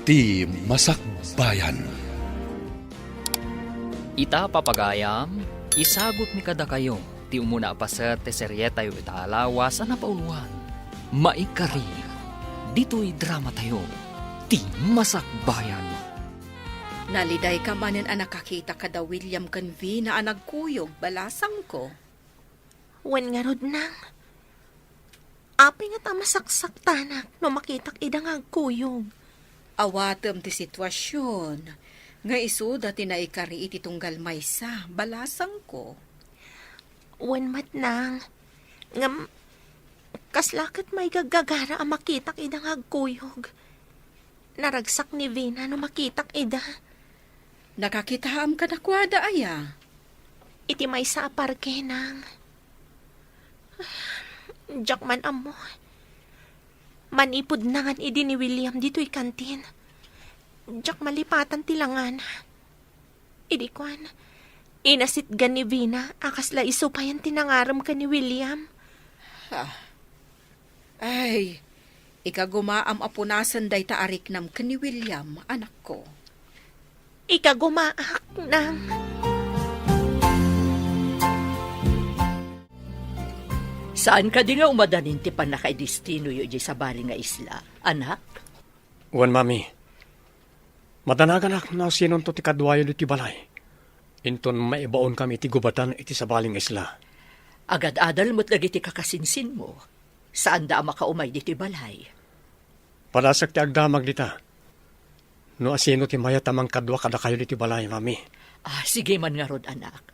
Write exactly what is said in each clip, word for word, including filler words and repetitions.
Ti Masakbayan. Ita, papagayam, isagutmi kadakayo ti umuna a paset ti serietayo ita a lawas a napauloan, Maikari, ditoy dramatayo, Ti Masakbayan. Nalidayka manen a nakakita kada William ken Vina a nagkuyog, balasangko. Wen ngarud, nang. Apay ngata a masaksaktanak no makitak ida nga agkuyog? Awatem ti situasion nga isuda ti naikari iti tunggal maysa, balasangko. Wen met, nang. Ngem, kasla ket maigaggagara a makitak ida nga agkuyog. Naragsak ni Vina no makitak ida. Nakakitaam kadakuada aya? Iti maysa a parke, nang. Diak man ammo. Manipud nangan idi ni William ditoy kantin, diak malipatan ti langana. Idi kuan, inasitgan ni Vina a kasla isu payen ti nangarem ken ni William. Ah. Ay, ikagumaam a punasen dayta a riknam ken ni William, anakko. Ikagumaak, nang. Saan kadi nga umadanin ti pannakaidestinoyo idiay sabali nga isla, anak? Wen, mami. Madanaganak no sinonto ti kaduayo ditoy balay. Inton maibaonkami iti gubatan iti sabali nga isla. Agad-adal met dagiti kakasinsinmo. Saanda a makaumay ditoy balay. Padasek ti agdamag dita. No asino ti mayat a mangkadua kadakayo ditoy balay, mami. Ah, sige man ngarud, anak.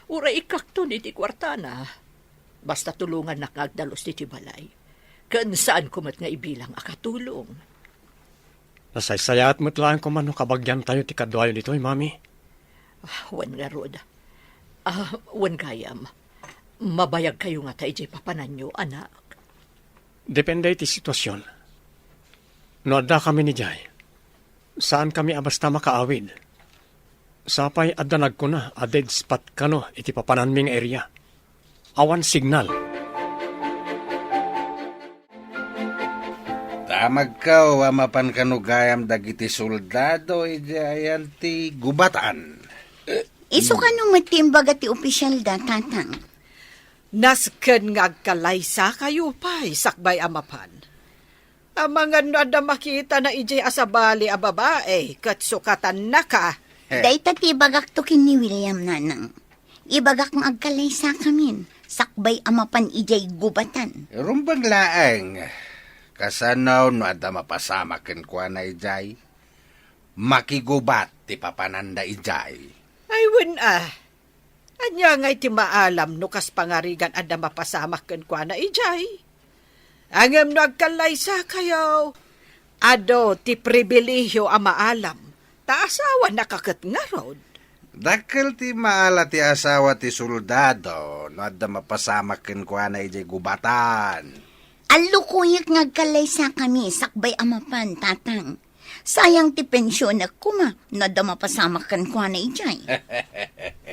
Uray ikkakton iti kuartana. Basta tulongannak nga agdalus ditoy balay. Ken saanko met nga ibilang a katulong. Nasaysayaat met laeng koma no kabagiantayo ti kaduayo ditoy, mami. Ah, wen ngarud. Ah, wen gayam. Mabayagkayo ngata idiay papananyo, anak? Depende iti situasion. No addakami idiay, saankami a basta makaawid. Sapay adda nagkuna a dead spot kano iti papananmi nga area. Awan signal. Damagko a mapan kano gayam dagiti soldado idiay ayan ti gubatan. Isu kano met ti imbaga ti opisyalda, Tatang? Nasken nga agkalaysakayo pay sakbay a mapan. Amangan no adda makitana idiay a sabali a babai ket sukatannaka. Dayta ti ibagakto ken ni William, Nanang. Ibagak nga agkalaysakamin, sakbay a mapan idiay gubatan. Rumbeng laeng, kasano no adda mapasamak kenkuana idiay? Makigubat ti papananda idiay. Ay, wen a. Ania ngay ti maalam no kas pangarigan adda mapasamak kenkuana idiay? Ngem no agkallaysakayo, adu ti pribilehio a maalam, ta asawanaka ket ngarud. Dakkel ti maala ti asawa ti soldado no adda mapasamak kenkuana idiay gubatan. Allukoyek nga agkallaysakami sakbay a mapan, Tatang. Sayang ti pensionek koma no adda mapasamak kenkuana idiay.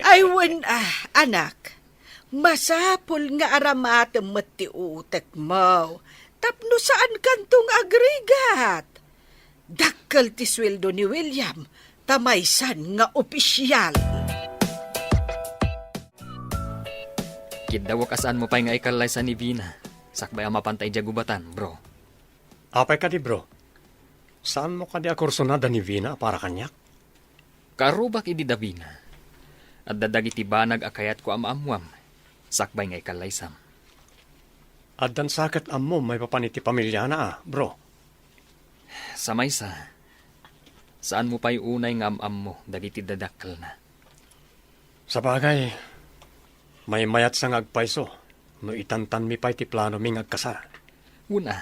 Ay, wen a, anak. Masapul nga aramatem met ti utekmo tapno saankanto nga agrigat. Dakkel ti sueldo ni William ta maysan nga opisial. Kiddawek a saanmo pay nga ikallaysa ni Vina sakbay a mapanta idiay gubatan, bro. Apay kadi, bro? Saanmo kadi a kursunada ni Vina a para kaniak? Kaarrubak idi da Vina. Adda dagiti banag a kayatko a maammuam, sakbay nga ikallaysam. Addan sa ket ammom maipapan iti pamiliana a, bro? Sa maysa, saanmo pay unay nga am-ammo dagiti dadakkelna. Sabagay, maymayatsa nga agpayso no itantanmi pay ti planomi nga agkasar. Wen a,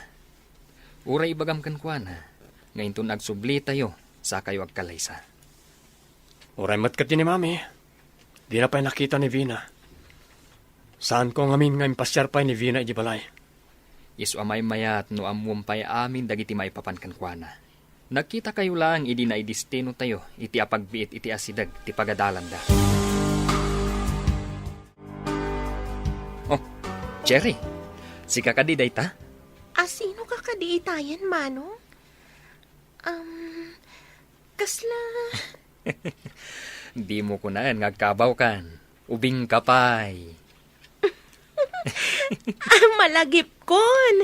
uray ibagam kenkuana nga inton agsublitayo, sakayo agkalaysa. Uray met ketdi ni Mami, dina pay nakita ni Vina. Saanko ngamin nga impasiar pay ni Vina idiay balay. Isu a maymayat no ammom pay amin dagiti maipapan kenkuana. Nagkitakayo laeng idi naidestinotayo iti apagbiit iti asideg ti pagadalanda. Oh, Cherry, sika kadi dayta? Asino ka kadi itayen, Manong? Um, Kasla. Dimo kunaen nga agkabawkan. Ubingka pay. Ah, malagipkon.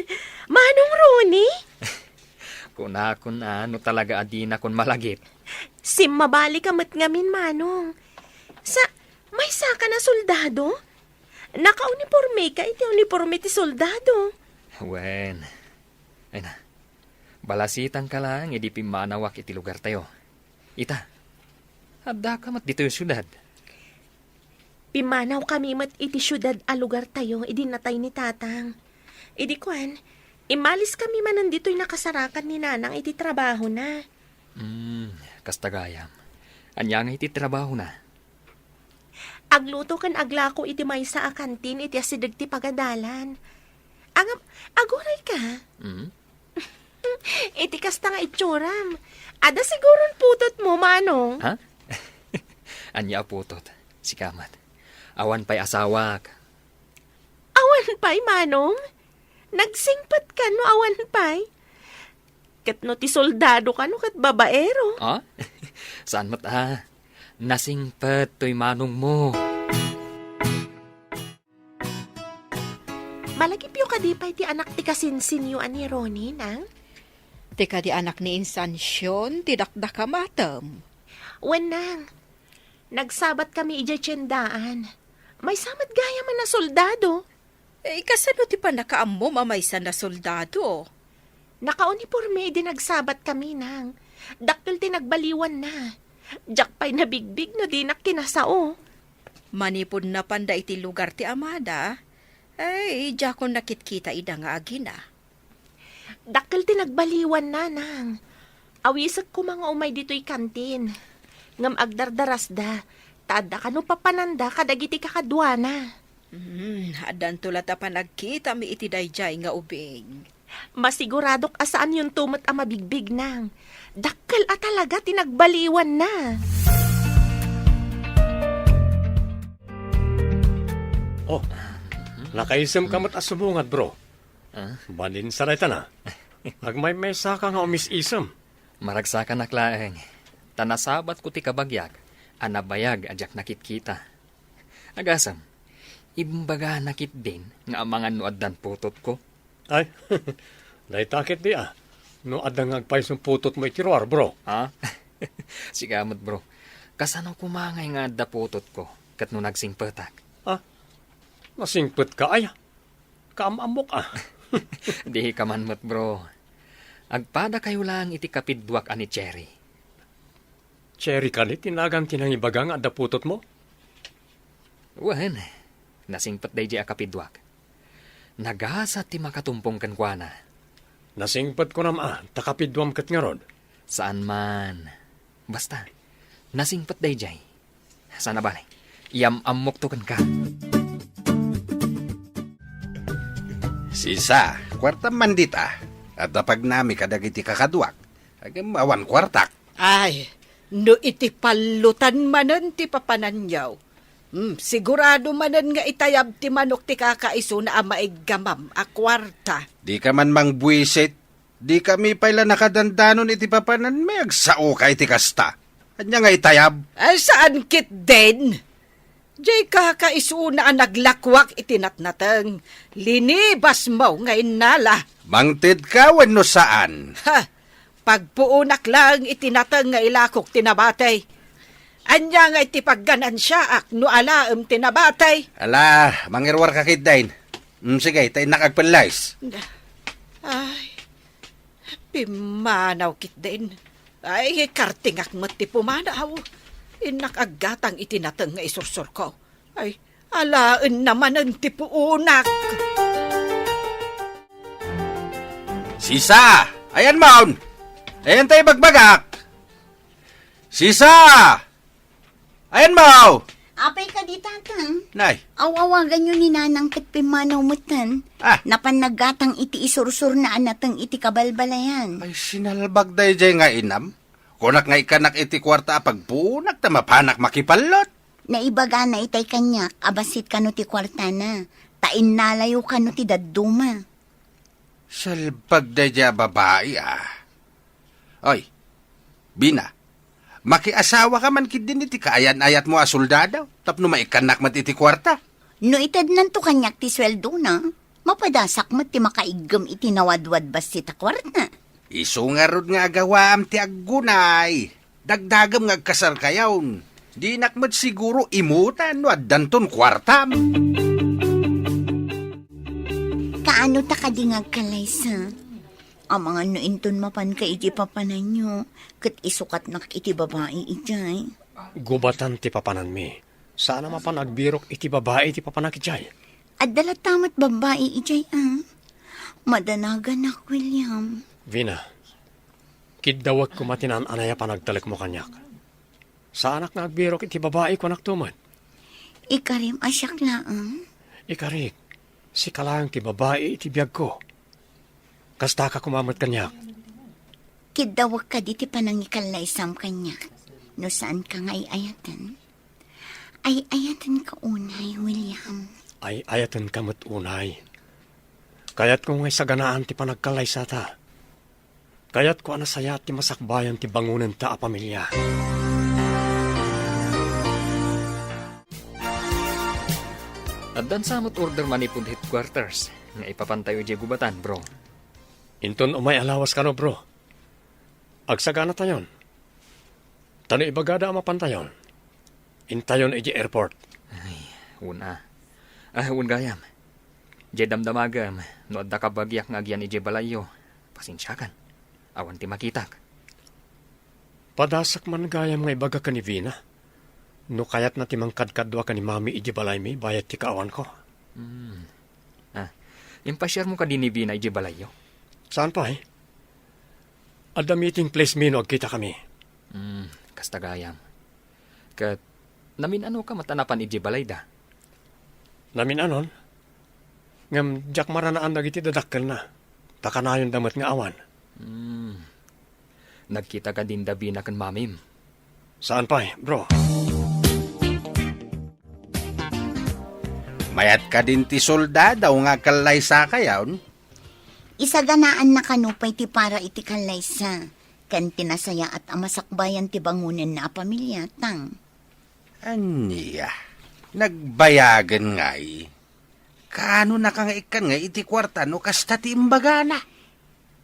Manong Ronnie? Kunakon a, no talaga a dinakon malagip. Simmabalika met ngamin, Manong. Sa, maysaka a soldado? Nakaunipormeka iti uniporme ti soldado. Wen. Ay na. Balasitanka laeng idi pimmanawak iti lugartayo. Ita, addaka met ditoy siudad. Pimmanawkami met iti siudad a lugartayo idi natay ni Tatang. Idi kuan, immaliskami manen ditoy nakasarakan ni Nanang iti trabahona. Hmm, kasta gayam. Ania nga iti trabahona? Agluto ken aglako iti maysa a kantin iti asideg ti pagadalan. Ngem, agurayka? Hmm? Iti kasta nga itsuram, adda siguron putotmo, Manong. Ha? Ania a putot? Sika met. Awan pay asawak. Awan pay, Manong? Nagsingpet kano awan pay? Ket no ti soldado kano ket babaero? Ah? Saan met a? Nasingpet toy manongmo. Malagipyo kadi pay ti anak ti kasinsinyo a ni Ronnie, Nang? Ti kadi anak ni Insansion ti dakdakamatem. Wen, Nang. Nagsabatkami idiay tiendaan. Maysa met gayam a soldado. Eh, kasano ti pannakaammom a maysa a soldado? Nakauniporme idi nagsabatkami, Nang. Dakkel ti nagbaliwanna. Diak pay nabigbig no dinak kinasao. Manipud napanda iti lugar ti amada, ay, diakon nakitkita ida nga agina. Dakkel ti nagbaliwanna, Nang. Awisek koma nga umay ditoy kantin. Ngem agdardarasda, ta adda kano papananda kadagiti kakaduana. Hmm, addanto la ta panagkitami iti daydiay nga ubing. Masiguradok a saanyonto met a mabigbig, Nang. Dakkel a talaga ti nagbaliwanna. Oh, nakaisem ka met a subungad, bro. Ah? Balin sa dayta na. Agmaymaysaka nga umis-isem. Maragsakanak laeng, ta nasabatko ti kabagiak a nabayag a diak nakitkita. Agasem, imbagana ketdin nga amangan no addan putotko. Ay, dayta ketdi a. No adda nga agpayson putotmo iti ruar, bro. Ha? Sika met, bro. Kasano koma ngay nga adda putotko ket no nagsingpetak? Ha? Nasingpetka aya? Kaam-ammok a. Dika man met, bro. Agpadakayo laeng iti kapidduak a ni Cherry. Cherry kadi ti nagan ti nangibaga nga adda putotmo? Wen, nasingpet daydiay a kapidduak. Nagasat ti makatumpong kenkuana. Nasingpet kunam a, ta kapidduam ket ngarud. Saan man. Basta, nasingpet daydiay. Sana bale, iyam-ammokto kenka. Sisa, kuartam man dita. Adda pagnami kadagiti kakaduak. Ngem awan kuartak. Ay, no iti pallutan manen ti papananyo, hmm, sigurado manen nga itayab ti manok ti kakaisuna a maiggamam a kuarta. Dika man mangbuisit. Dikami pay la nakadandanon iti papananmi, agsaoka iti kasta. Ania nga itayab? Ay, saan ketdin? Diay kakaisuna a naglakuak iti natnateng. Linibasmo nga innala. Mangtedka wenno saan? Ha! Pagpuonak laeng iti nateng nga ilakok ti nabati. Ania nga iti pagganansiaak no alaem ti nabati? Ala, mangiruarka ketdin. Mm, sige, ta innak agpellayes. Ay, pimmanaw ketdin. Ay, kartingak met ti pumanaw. Innak aggatang iti nateng nga isursurko. Ay, alaenna manen ti puonak. Sisa! Ayanmon! Ayan ta ibagbagak! Sisa! Ayanmo! Apay kadi, Tatang? Nay. Aw-awaganyo ni Nanang ket pimmanaw metten. Ah. Napan naggatang iti isursurna a nateng iti kabalbalayan. Ay, sinalbag daydiay nga inam. Kunak nga ikkanak iti kuarta a pagpuonak ta mapanak makipallot. Naibagana itay kaniak a bassit kano ti kuartana, ta innalayo kano ti dadduma. Salbag daydiay a babai, ah. Oy, Bina, Makiasawaka man ketdin iti kaayan-ayatmo a soldado tapno maikkannak met iti kuarta. No itednanto kaniak ti sueldona, mapadasak met ti makaiggem iti nawadwad bassit a kuarta. Isu ngarud nga agawaam ti aggunay. Dagdagem nga agkasarkayon. Dinak met siguro imutan no addanton kuartam. Kaano ta kadi nga agkallaysa? Amangan no inton mapanka iti papananyo, ket isukatnak iti babai idiay. Gubatan ti papananmi. Saan a mapan agbirok iti babai ti papanak idiay. Adda latta met babai idiay, a? Madanaganak, William. Vina, kiddawek koma ti naan-anay a panagtalekmo kaniak. Saanak nga agbirok iti babai, kuanakto met. Ikarim a siak laeng? Ikarik, sika laeng ti babai iti biagko. Kastaka koma met kaniak. Kiddawek kadi ti panangikallaysam kaniak no saanka nga ay-ayaten? Ay-ayatenka unay, William. Ay-ayatenka met unay. Kayatko nga isaganaan ti panagkallaysata. Kayatko a nasayaat ti masakbayan ti bangonenta a pamilia. Addan sa met order manipud headquarters nga ipapantayo idiay gubatan, bro. Inton umay a lawas kano, bro. Agsaganatayon. Ta no ibagada a mapantayon, intayon idiay airport. Ay, wen a. Ah, wen gayam. Diay damdamagem, no adda kabagiak nga agyan idiay balayyo, pasensiakan. Awan ti makitak. Padasek man gayam nga ibaga ken ni Vina. No kayatna ti mangkadkadua ken ni Mami idiay balaymi bayat ti kaawanko. Hmm. Ah, impasiarmo kadi ni Vina idiay balayyo? Saan pay? Adda meeting place mi no agkitakami. Hmm, kasta gayam. Ket namin-anoka met a napan idiay balayda? Namin-anon? Ngem diak maranaan dagiti dadakkelna. Ta kanayonda met nga awan. Hmm. Nagkita kadin da Vina ken Mamim? Saan pay, bro. Mayat kadin ti soldado nga kallaysakayon? Isaganaanna kano pay ti para iti kallaysa, ken ti nasayaat a masakbayan ti bangonenna a pamilia, tang. Ania, nagbayagen ngay? Kaanonaka nga ikkan nga iti kuarta no kasta ti imbagana?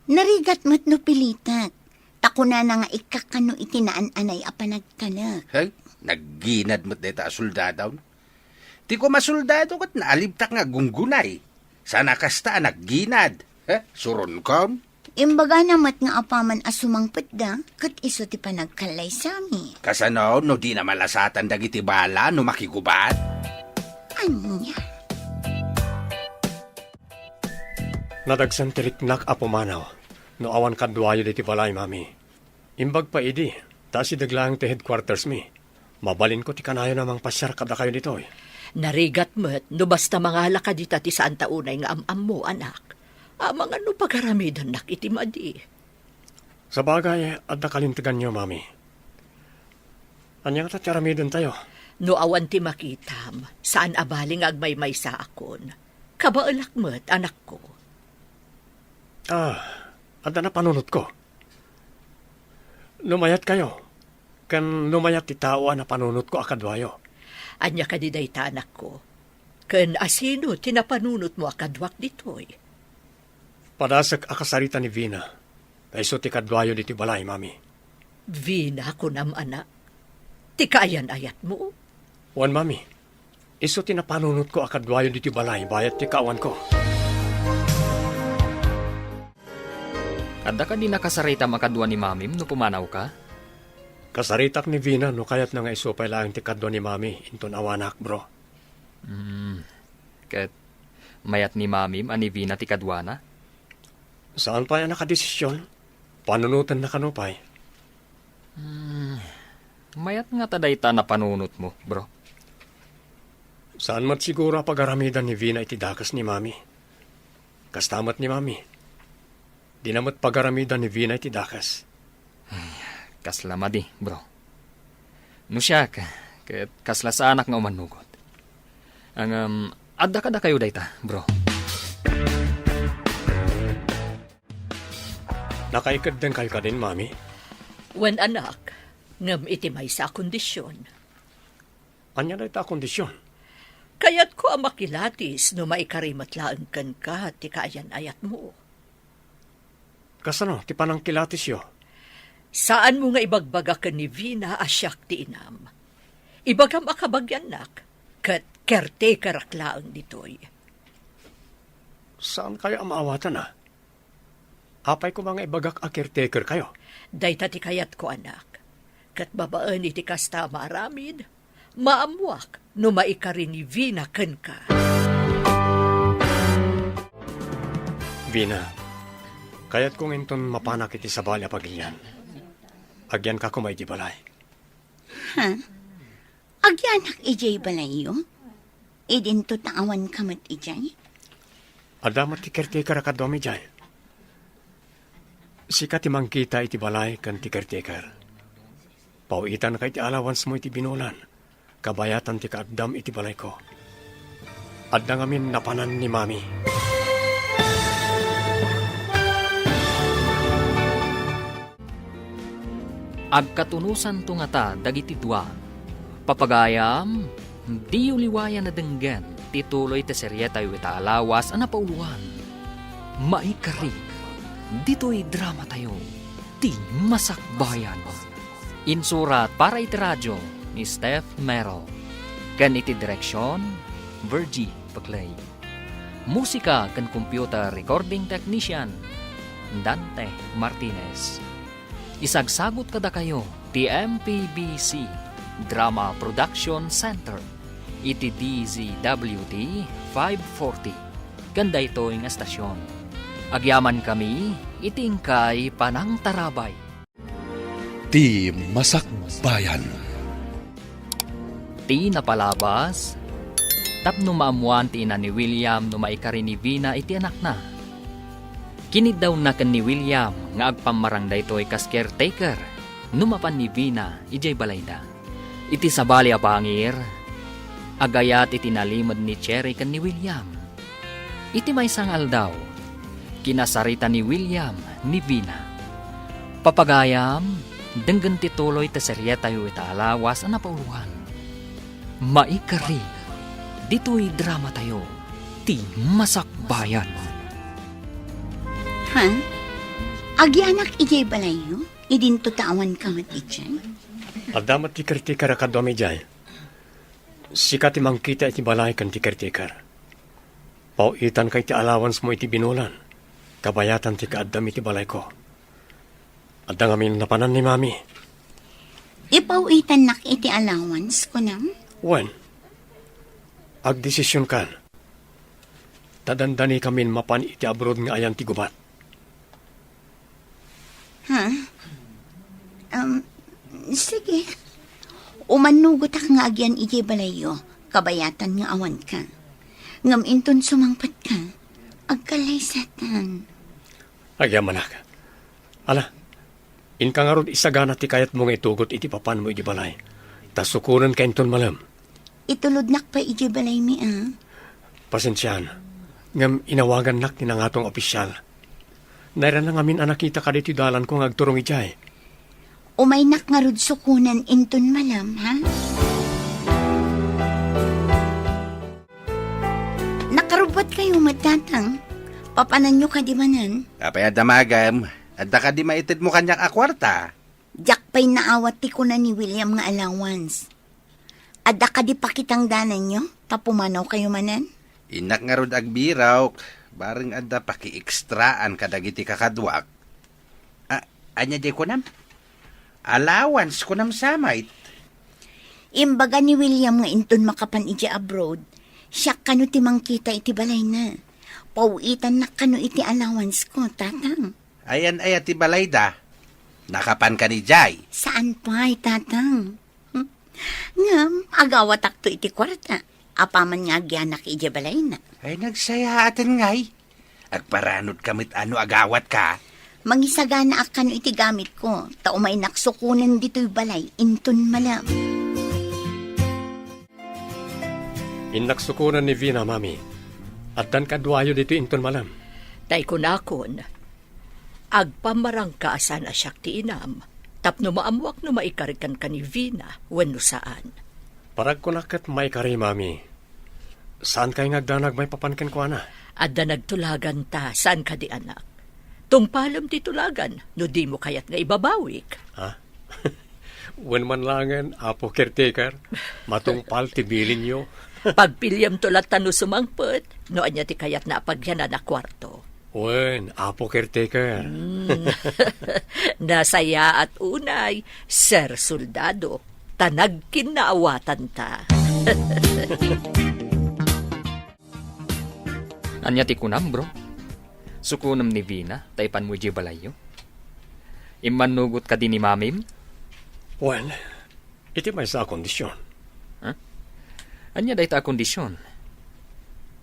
Narigat met no pilitek, ta kunana nga ikkak kano iti naan-anay a panagtalek. Hey, nagginad met dayta a soldado. Ti koma soldado ket naalibtak nga gunggunay. Saan a kasta a nagginad. He, suronkon? Imbagana met nga apaman a sumangpetda, ket isu ti panagkallaysami. Kasano no dina malasatan dagiti bala no makigubat? Ania? Nadagsen ti riknak a pumanaw no awan kaduayo ditoy balay, Mami. Imbag pay idi, ta asideg laeng ti headquarters mi. Mabalinko ti kanayon a mangpasiar kadakayo ditoy. Narigat met no basta mangala ka dita ti saanta unay nga am-ammo, anak. Amangan no pagaramidannak iti madi. Sabagay, adda kalinteganyo, Mami. Ania ngata ti aramidentayo? No awan ti makitam, saan a bali nga agmaymaysaakon. Kabaelak met, anakko. Ah, adda napanunotko. No mayatkayo, ken no mayat ti tao a napanunotko a kaduayo. Ania kadi dayta, anakko? Ken asino ti napanunotmo a kaduak ditoy? Padasek a kasarita ni Vina, ta isu ti kaduayo ditoy balay, Mami. Vina, kunam, anak? Ti kaayan-ayatmo? Wen, Mami. Isu ti napanunotko a kaduayo ditoy balay bayat ti kaawanko. Adda kadi nakasaritam a kadua ni Mamim no pumanawka? Kasaritak ni Vina no kayatna nga isu pay laeng ti kadua ni Mami inton awanak, bro. Hmm. Ket mayat ni Mamim a ni Vina ti kaduana? Saan pay a nakadesisyon? Panunotenna kano pay? Hmm. Mayat ngata dayta a napanunotmo, bro. Saan met siguro a pagaramidan ni Vina iti dakes ni Mami. Kasta met ni Mami. Dina met pagaramidan ni Vina iti dakes. Ay, kasla madi, bro. No siak, ket kasla saanak nga umannugot. Ngem, adda kadakayo dayta, bro. Nakaikeddengkayo kadin, Mami? Wen, anak. Ngem iti maysa a kondision. Ania dayta a kondision? Kayatko a makilatis no maikari met laeng kenka ti kaayan-ayatmo. Kasano ti panangkilatisyo? Saanmo nga ibagbaga ken ni Vina a siak ti inam. Ibagam a kabagiannak, ket caretakerak laeng ditoy. Saankayo a maawatan, a? Apay koma nga ibagak a caretakerkayo? Dayta ti kayatko, anak. Ket babaen iti kasta a maaramid, maammoak no maikari ni Vina kenka. Vina, kayatko nga inton mapanak iti sabali a pagilian, agyanka koma idiay balay. Ha? Agyanak idiay balayyo? Idinto ta awanka met idiay? Adda met ti caretaker a kaduam idiay. Sika ti mangkita iti balay ken ti caretaker. Paw-itanka iti allowancemo iti binulan, kabayatan ti kaaddam iti balayko. Adda ngamin napanan ni Mami. Agkatunosanto ngata dagiti dua. Papagayam, diyo liwayan a denggen ti tuloy ti serietayo ita a lawas a napauloan. Maikari, ditoy dramatayo, ti Masakbayan. Insurat para iti radio ni Steph Mero. Ken iti direksion, Virgie Peclay. Musika ken computer recording technician, Dante Martinez. Isagsagut kadakayo ti M P B C Drama Production Center iti D Z W T five forty ken daytoy nga estasion. Agyamankami iti inkay panangtarabay. Ti Masakbayan. Ti napalabas, tapno maammoan ti ina ni William no maikari ni Vina iti anakna. Kiniddawna ken ni William nga agpammarang daytoy kas caretaker no mapan ni Vina idiay balayda. Iti sabali a pangir, agayat iti nalimed ni Cherry ken ni William. Iti maysa nga aldaw, kinasarita ni William ni Vina. Papagayam, denggen ti tuloy ti serietayo ita a lawas a napauloan. Maikari, ditoy dramatayo, ti Masakbayan. Ha? Agyanak idiay balayyo? Idinto ta awanka met idiay? Adda met ti caretaker a kaduam idiay. Sika ti mangkita iti balay ken ti caretaker. Paw-itanka iti allowancemo iti binulan, kabayatan ti kaaddam iti balayko. Adda ngamin napanan ni Mami. Ipaw-itannak iti allowance, kunam? Wen, agdesisionkan. Ta dandanikamin mapan iti abroad nga ayan ti gubat. Ha? Um, sige. Umannugotak nga agyan idiay balayyo, kabayatan nga awanka. Ngem inton sumangpetka, agkallaysatan. Agyamanak. Ala, inka ngarud isagana ti kayatmo nga itugot iti papanmo idiay balay. Ta sukonenka inton malem. Itulodnak pay idiay balaymi, a. Pasensiaan, ngem inawagannak ti nangato nga opisial. Nairana ngamin a nakitaka ditoy dalanko nga agturong idiay. Umaynak ngarud sukonen inton malem, ha? Nakarubbuatkayo met, Tatang. Papananyo kadi manen? Apay a damagem? Adda kadi maitedmo kaniak a kuarta? Diak pay naawat ti kuna ni William nga allowance. Adda kadi pakitangdananyo ta pumanawkayo manen? Innak ngarud agbirok, bareng adda pakiekstraan kadagiti kakaduak. A, ania diay kunam? Allowance kunam sa met? Imbaga ni William nga inton makapan idiay abroad, siak kano ti mangkita iti balayna. Paw-itannak kano iti allowance ko, Tatang. Ayan aya ti balayda? Nakapanka idiay? Saan pay, Tatang. Ngem, agawatakto iti kuarta, apaman nga agyanak idiay balayna. Ay, nagsayaaten ngay. Agparanodka met a no agawatka. Mangisaganaak kano iti gamitko, ta umaynak sukonen ditoy balay inton malem. Innak sukonen ni Vina, Mami. Addan kaduayo ditoy inton malem. Tay kunakon, agpammarangka a saan a siak ti inam. Tapno maammoak no maikari kenka ni Vina wenno saan. Paragkuna ket maikari, Mami. Saankay nga agdanag maipapan kenkuana? Adda nagtulaganta, saan kadi, anak? Tungpalem ti tulagan no dimo kayat nga ibabawik. Ha? Wen man laengen, Apo Caretaker. Matungpal ti bilinyo. Pagpiliamto latta no sumangpet, no ania ti kayatna a pagyanan a kuarto. Wen, Apo Caretaker. Mm. Nasayaat unay, Sir Soldado, ta nagkinnaawatanta. Ania ti kunam, bro? Sukonem ni Vina ta ipanmo idiay balayyo? Immannugot kadi ni Mamim? Wen, iti maysa a kondisyon. Ha? Ania dayta a kondisyon?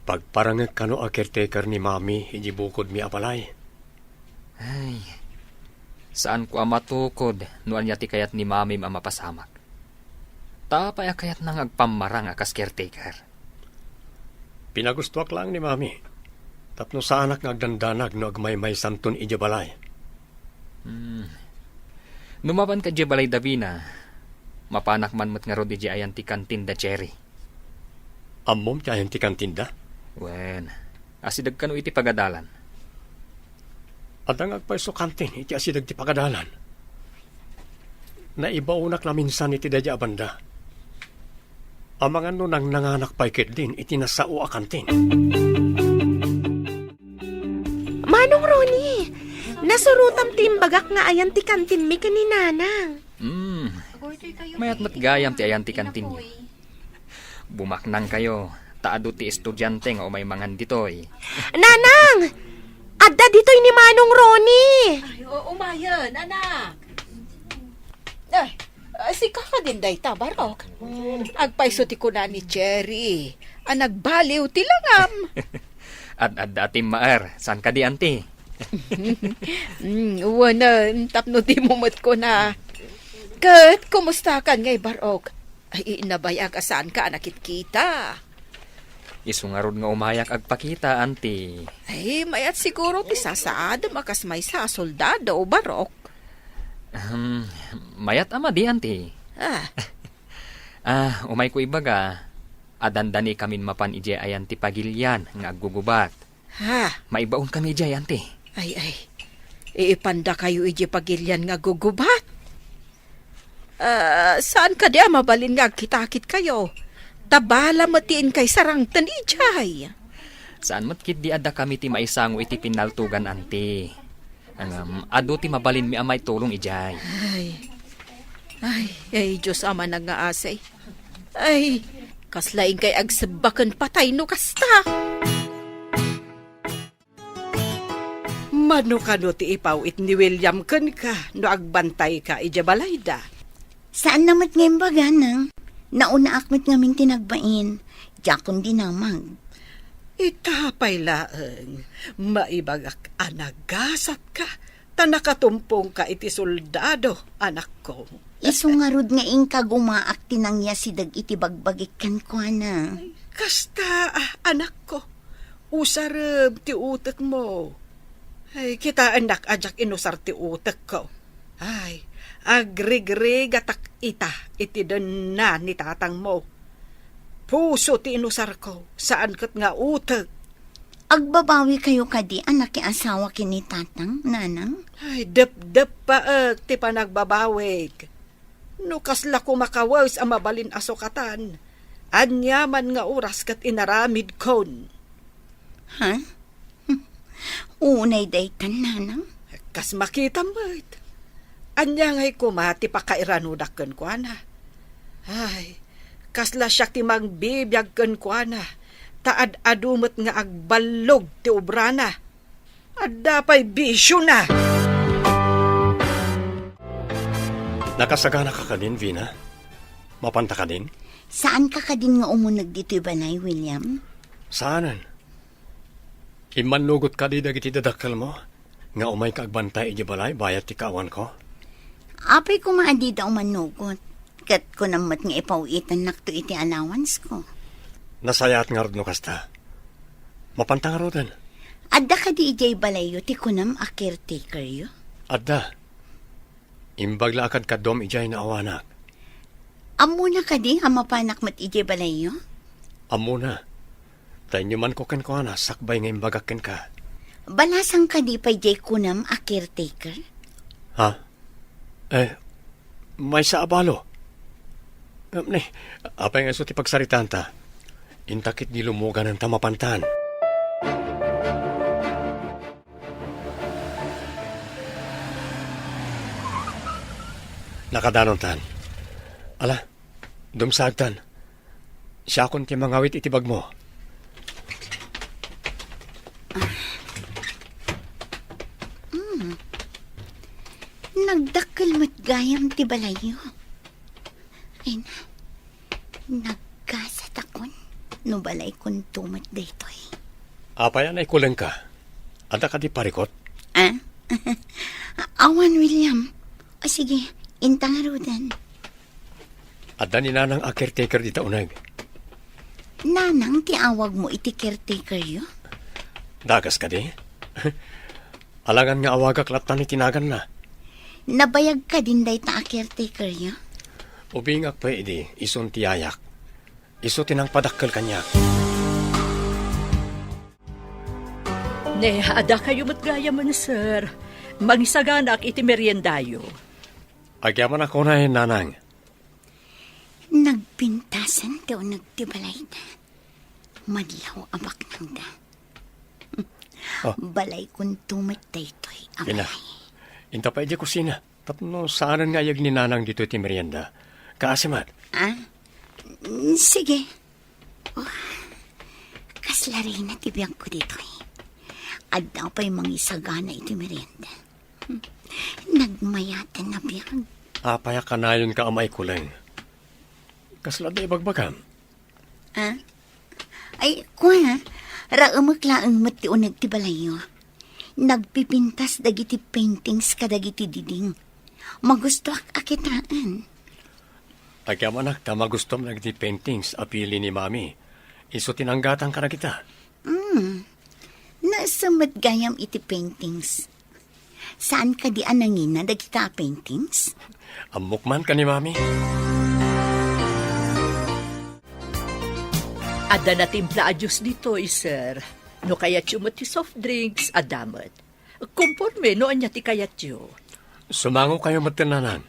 Pagparangek kano a caretaker ni Mami idiay bukodmi a balay. Ay, saanko a matukod no ania ti kayat ni Mamim a mapasamak. Ta apay a kayatna nga agpammarang a kas caretaker? Pinagustoak laeng ni Mami, tapno saanak nga agdandanag no agmaymaysanton idiay balay. Hmm. No mapanka idiay balay da Vina, mapanak man met ngarud idiay ayan ti kantin da Cherry. Ammom ti ayan ti kantinda? Wen, asideg kano iti pagadalan. Adda nga agpayso kantin iti asideg ti pagadalan. Naibaonak la minsan iti daydiay a banda. Amangan no nangnanganak pay ketdin iti nasao a kantin. Manong Ronnie, nasurotam ti imbagak nga ayan ti kantinmi ken ni Nanang. Hmm. Mayat met gayam ti ayan ti kantinyo. Bumaknangkayo, ta adu ti estudiante nga umay mangan ditoy. Nanang! Adda ditoy ni Manong Ronnie! Ay, o-, umayen, anak. Ay, ah, sika kadin dayta, Barok. Agpayso ti kuna ni Cherry a nagbaliw ti langam. Ad-adda a timmaer, saan kadi, Auntie? Mm, wen, tapno dimo met kuna. Ket kumustakan ngay, Barok? Ay, nabayag a saanka a nakitkita. Isu ngarud nga umayak agpakita, Auntie. Ay, mayat siguro ti sasaadem a kas maysa a soldado, Barok. Ahem, mayat a madi, Auntie. Ah. Ah, umayko ibaga, a dandanikamin mapan idiay ayan ti pagilian nga aggugubat. Ha? Maibaonkami idiay, Auntie. Ay, ay. Ipandakayo idiay pagilian nga aggugubat? Ah, saan kadi a mabalin nga agkitakitkayo? Ta bala met ti inkay sarangten idiay. Saan met ketdi a dakami ti maisango iti pinnaltogan, Auntie. Ngem, adu ti mabalinmi a maitulong idiay. Ay. Ay, ay, Dios a manangngaasi. Ay, kasla inkay agsebba ken patay no kasta. Mano kano ti ipaw-it ni William kenka no agbantayka idiay balayda? Saanna met nga imbaga, Nang. Naunaak met ngamin ti nagbain. Diakon dinamag. Ita pay laeng, maibagak a nagasatka, ta nakatumpongka iti soldado, anakko. Isu ngarud nga inka gumaak ti nangyasideg iti bagbagik kenkuana. Kasta, ah, anakko, usarem ti utekmo. Ay, kitaennak a diak inusar ti utekko. Ay, agrigrigatak ita iti denna ni tatangmo. Puso ti inusarko, saan ket nga utek. Agbabawikayo kadi a nakiasawa ken ni Tatang, Nanang? Ay, depdeppaek ti panagbabawik. No kasla koma kawes a mabalin a sukatan, aniaman nga oras ket inaramidkon. Ha? Unay daytan, Nanang? Kas makitam met. Ania ngay koma ti pakairanodak kenkuana? Ay, kasla siak ti mangbibiag kenkuana, ta ad-adu met nga agballog ti obrana. Adda pay bisiona. Nakasagana ka kadin, Vina? Mapanta kadin? Saan ka kadin nga umuneg ditoy balay, William? Saanen. Immannugot kadi dagiti dadakkelmo nga umayka agbantay idiay balay bayat ti kaawanko? Apay koma a dida umannugot, ket kunam met nga ipaw-itennakto iti allowance ko. Nasayaat ngarud no kasta. Mapanta ngaruden. Adda kadi idiay balayyo ti kunam a caretakeryo? Adda. Imbag la a kadkaduam idiay naawanak. Ammona kadi a mapanak met idiay balayyo? Ammona. Ta inyomanko kenkuana sakbay nga imbagak kenka. Balasang kadi pay diay kunam a caretaker? Ha? Eh, maysa a balo. Ngem ni, apay nga isu ti pagsaritaanta? Inta ketdi lumuganan ta mapantan. Nakadanontan. Ala, dumsagtan. Siakon ti mangawit iti bagmo. Mm. Nagdakkel met gayam ti balayyo. Ay na, nagkasatakon no balaykonto met daytoy. Apay a naikulengka? Adda kadi parikut? Ah? Awan, William. O sige, inta ngaruden. Adda ni Nanang a caretaker dita uneg. Nanang ti awagmo iti caretakeryo? Dakas kadi? Alangan nga awagak lattan iti naganna. Nabayag kadin dayta a caretakeryo? Ubingak pay idi, isun ti yayak. Isu ti nangpadakkel kaniak. Ne, adda kayo met gayamen, sir. Mangisaganak iti meriendayo. Agyamanak unay, Nanang. Nagpintasen ti uneg ti balayda. Madlaw a baknangda. Oh. Balaykonto met daytoy a Ina, balay. Inta pay idiay kusina. Tapno saanen nga ayeg ni Nanang ditoy ti merienda. Kaasi met. Ah? Mm, sige. Oh, kasla rina ti biagko ditoy. Adda pay mangisagana iti merienda. Hmm. Nagmayaten a biag. Apay a kanayonka a maikuleng? Kasla adda ibagbagam? Ah? Ay, kua, raemek laeng met ti uneg ti balayyo. Nagpipintas dagiti paintings kadagiti diding. Magustoak a kitaen. Agyamanak ta magustom dagiti paintings a pili ni Mami. Isu ti nanggatang kadagita. Hmm. Naisem met gayam iti paintings. Saan kadi a nangina dagita a paintings? Ammok man ken ni Mami. Adda natimpla a juice ditoy, sir. No kayatyo met ti soft drinks, adda met. Komporme no ania ti kayatyo. Sumangokayo met, Nanang.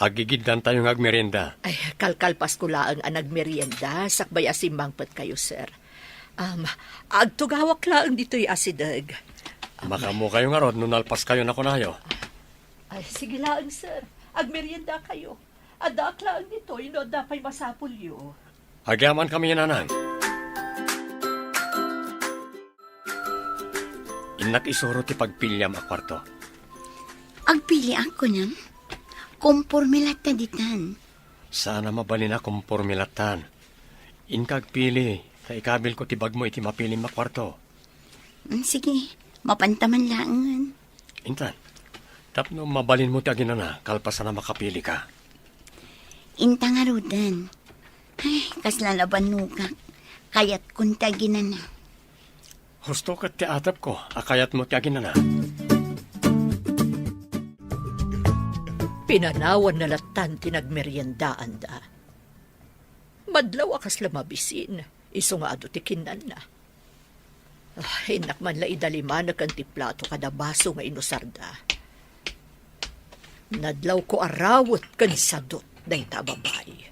Agigiddantayo nga agmerienda. Ay, kalkalpasko laeng a nagmerienda, sakbay a simmangpetkayo, sir. Am, agtugawak laeng ditoy asideg. Am, makaammokayo ngarud no nalpaskayo a kunayo. Ay, sige laeng, sir. Agmeriendakayo. Addaak laeng ditoy no adda pay masapulyo. Agyamankami, Nanang. Innak isuro ti pagpiliam a kuarto. Agpiliak, kunam? Komporme latta ditan. Saan a mabalin a komporme lattan. Inka agpili, ta ikabilko ti bagmo iti mapilim a kuarto. Mm, sige, mapanta man laengen. Intan, tapno mabalinmo ti aginana, kalpasan a makapilika. Inta ngaruden. Ay, kasla nabannogak. Kayatkon ti aginana. Husto ket ti atepko a kayatmo ti aginana. Pinanawanna lattan ti nagmeriendaanda. Madlaw a kasla mabisin, isu nga adu ti kinnanna. Ah, innak man la idalimanek ti plato kada baso nga inusarda. Nadlawko a rawet ken sadut dayta a babai.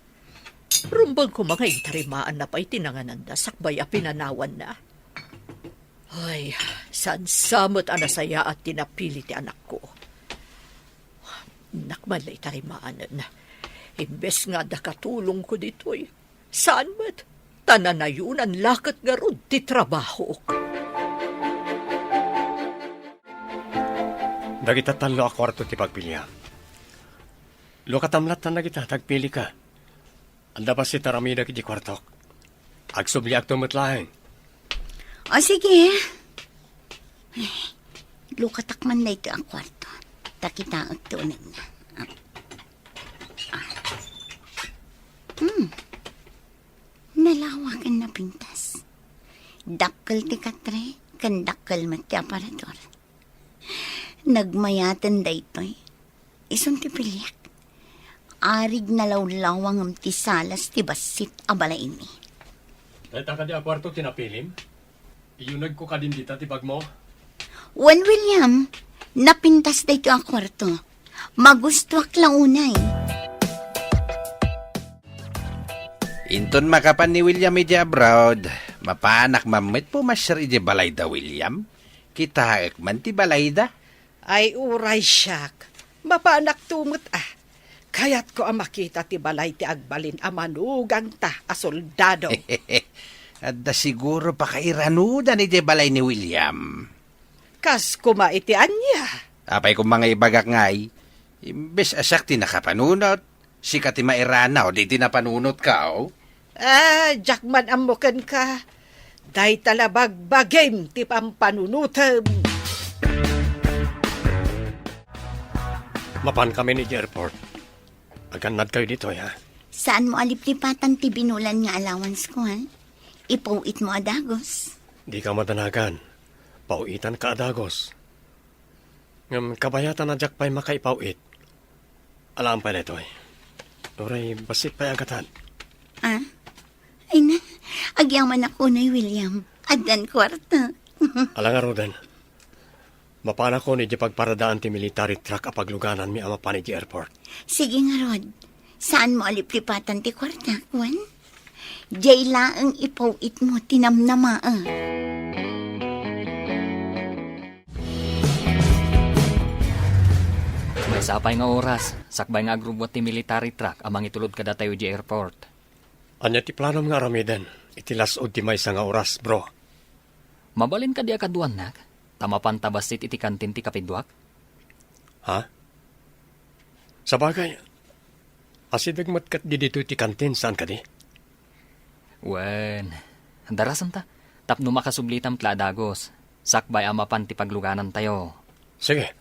Rumbeng koma nga intarimaanna pay ti nangananda sakbay a pinanawanna. Ay, saan sa met a nasayaat ti napili ti anakko. Innak man la itarimanen. Imbes nga adda katulongko ditoy, saan met, ta nanayonan la ket ngarud ti trabahok. Dagita tallo a kuarto ti pagpiliam. Lukatam lattan dagita, ta agpilika. Adda bassit a ramidek iti kuartok. Agsubliakto met laeng. O, sige. Ay, lukatak man daytoy a kuarto. Ta kitaek ti unegna. Ah. Ah. Hmm. Nalawa ken napintas. Dakkel ti katre, ken dakkel met ti aparador. Nagmayaten daytoy. Isun ti piliek. Arig nalawlawa ngem ti salas ti bassit a balaymi. Dayta kadi a kuarto ti napilim? Iyunegko kadin dita ti bagmo? Wen, William, napintas daytoy a kuarto. Magustuak la unay. Inton makapan ni William idiay abroad, mapanak man met pumasiar idiay balayda, William. Kitaek man ti balayda. Ay, uray siak. Mapanakto met, a. Kayatko a makita ti balay ti agbalin a manugangta a soldado. Adda siguro pakairanudan idiay balay ni William. Kas koma iti ania? Apay koma nga ibagak ngay, imbes a siak ti nakapanunot, sika ti mairanaw iti napanunotko. Ah, diak man ammo kenka. Dayta la bagbagim ti pampanunotem. Mapankamin idiay airport. Agannadkayo ditoy, ha? Saanmo a liplipatan ti binulan nga allowance ko, ha? Ipaw-itmo a dagus. Dika madanagan. Paw-itanka a dagus. Ngem kabayatan a diak pay makaipaw-it. Alaem pay daytoy. Uray bassit pay a gatad. Ah? Ay na, agyamanak unay, William. Addan kuarta. Ala ngaruden. Mapanakon idiay pagparadaan ti military truck a paglugananmi a mapan idiay airport. Sige ngarud. Saanmo a liplipatan ti kuarta, wen? Diay laeng ipaw-itmo ti namnama, a. Maysa pay nga oras, sakbay nga agrubbuat ti military truck a mangitulod kadatayo idiay airport. Ania ti planom nga aramiden iti las-ud ti maysa nga oras, bro? Mabalin kadi a kaduanak, ta mapanta bassit iti kantin ti kapiduak? Ha? Sabagay, asideg met ket ditoy ti kantin, saan kadi? Wen, darasenta, tapno makasublitam met la a dagus, sakbay a mapan ti pagluganantayo. Sige,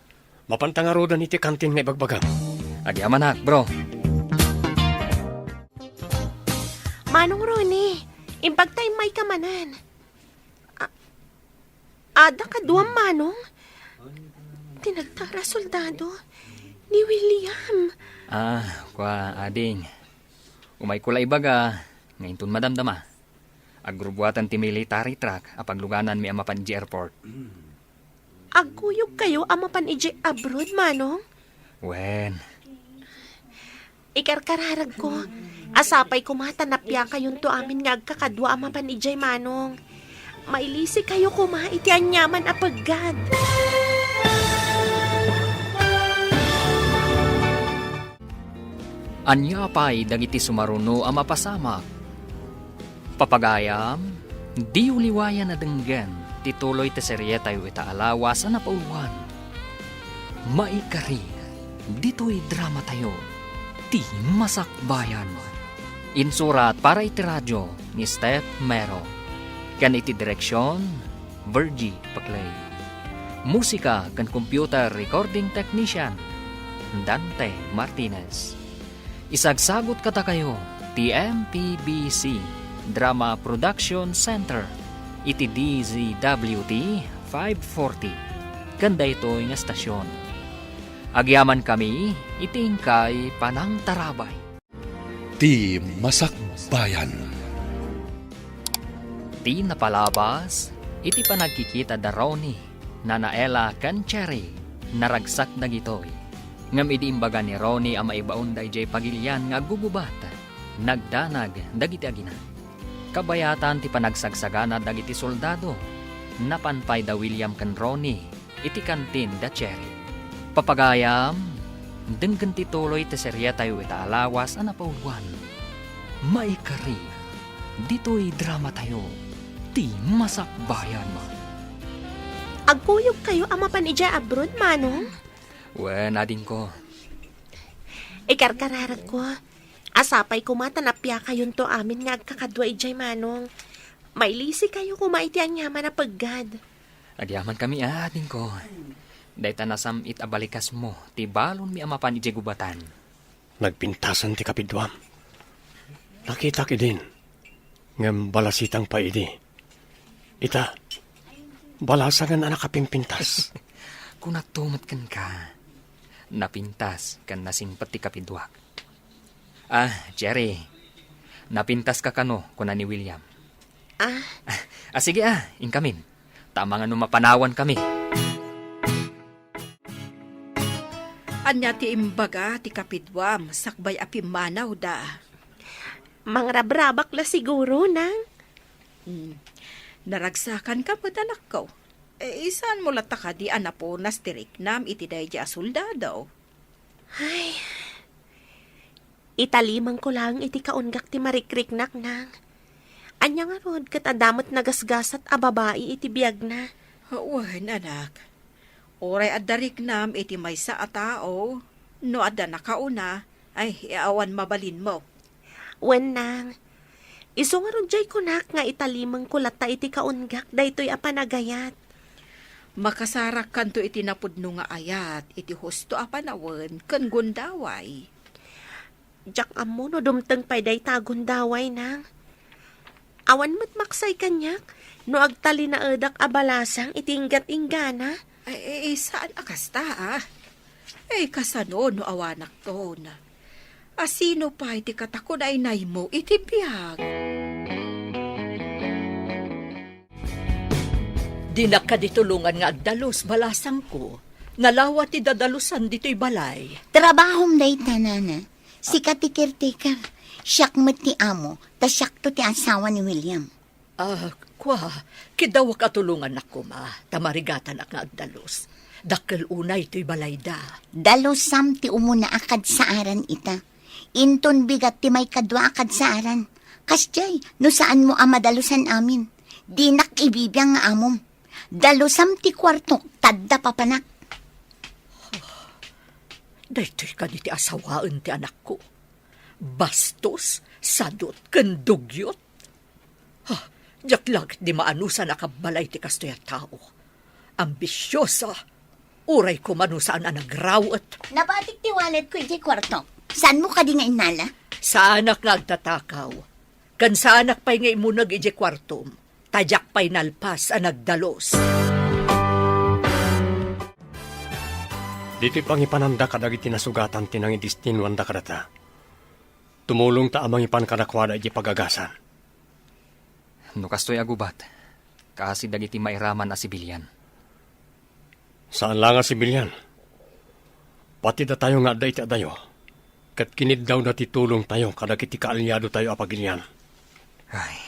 mapanta ngaruden iti kantin nga ibagbagam. Agyamanak, bro. Manong Ronnie, imbagta immayka manen. A-, adda kaduam, Manong? Ti nagtara a soldado, ni William. Ah, kua, ading. Umayko la ibaga, nga inton madamdama. Agrubbuatan ti military truck a paglugananmi a mapan idiay airport. Agkuyogkayo a mapan idiay abroad, Manong? Wen. Ikarkararagko, a sapay koma ta napiakayonto amin nga agkakadua a mapan idiay, Manong. Mailisikayo koma iti aniaman a peggad. Ania pay dagiti sumaruno a mapasamak? Papagayam, diyo liwayan a denggen ti tuloy ti serietayo ita a lawas a napauluan. Maikari, ditoy dramatayo, Ti Masakbayan. Insurat para iti radio ni Steph Mero. Ken iti direksion, Virgie Paclay. Musika ken computer recording technician, Dante Martinez. Isagsagut kadakayo ti M P B C Drama Production Center iti D Z W T five forty ken daytoy nga estasion. Agyamankami iti inkay panangtarabay. Ti Masakbayan. Ti napalabas iti panagkikita da Ronnie, Nana Ella ken Cherry, naragsak dagitoy. Ngem idi imbaga ni Ronnie a maibaonda idiay pagilian nga aggugubat, nagdanag dagiti agina. Kabayatan ti panagsagsagana dagiti soldado, napan pay da William ken Ronnie iti kantin da Cherry. Papagayam, denggen ti tuloy ti serietayo ita a lawas a napauluan. Maikari, ditoy dramatayo, Ti Masakbayan. Agkuyogkayo a mapan idiay abroad, Manong? Wen, adingko. Ikarkararagko, a sapay koma ta napiakayonto amin nga agkakadua idiay, Manong. Mailisikayo koma iti aniaman a peggad. Agyamankami, adingko. Dayta nasam-it a balikasmo ti balonmi a mapan idiay gubatan. Nagpintasen ti kapiduam. Nakitak idin, ngem balasitang pay idi. Ita, balasangen a nakapimpintas. Kunakto met kenka, Napintas ken nasingpet ti kapiduak. "Ah, Jerry, napintaska kano?" kuna ni William. Ah? "Ah, ah, sige, ah, inkamin. Ta amangan no mapanawan kami." Ania ti imbaga ti kapiduam sakbay a pimmanawda? Mangrabrabak la siguro, nang. Hmm. Naragsakanka met, anakko. Eh, saan mo latta kadi a napunas ti riknam iti daydi a soldado? Ay, italimangko laeng iti kaunggak ti marikriknak, nang. Ania ngarud ket adda met nagasgasat a babai iti biagna? Wen, anak. Uray adda riknam iti maysa a tao, no adda nakauna, ay, awan mabalinmo. Wen, nang. Isu ngarud diay kunak nga italimangko latta iti kaunggak daytoy a panagayat. Makasarakkanto iti napudno nga ayat iti husto a panawen ken gundaway. Diak ammo no dumteng pay dayta a gundaway, nang. Awan met maksay kaniak no agtalinaedak a balasang iti inggat-inggana. Ay, eh, saan a kasta, ah. Eh, kasano no awanakton? A sino pay ti katakunaynaymo iti biag? Dinak kadi tulongan nga agdalus, balasangko. Nalawa ti dadalusan ditoy balay. Trabahom dayta, nana. Sika ti caretaker. Siak met ti amo, ta siakto ti asawa ni William. Ah, kua, kidawak a tulongannak koma, ta marigatanak nga agdalus. Dakkel unay toy balayda. Dalusam ti umuna a kadsaaran ita. Inton bigat ti maikadua a kadsaaran. Kasdiay, no saanmo a madalusan amin. Dinak ibibiang nga amom. Dalusam ti kuartok, ta adda papanak. Daytoy kadi ti asawaen ti anakko. Bastos, sadut, ken dugyot. Ha, diak la ketdi maanusan a kabbalay ti kastoy a tao. Ambisiosa, uray koma no saan a nagrawet. Nabatik ti walletko iti kuarto. Saanmo kadi nga innala? Saanak nga agtatakaw. Ken saanak pay nga immuneg iti kuartom. Ta diak pay nalpas a nagdalus. Ditoy pangipananda kadagiti nasugatan ti nangidestinuanda kadata. Tumulongta a mangipan kadakuada iti pagagasan. No kastoy a gubat, kaasi dagiti mairaman a sibilian. Saan la nga sibilian. Pati datayo nga adda iti adayo, ket kiniddawda ti tulongtayo kadagiti kaalyadotayo a pagilian. Ay,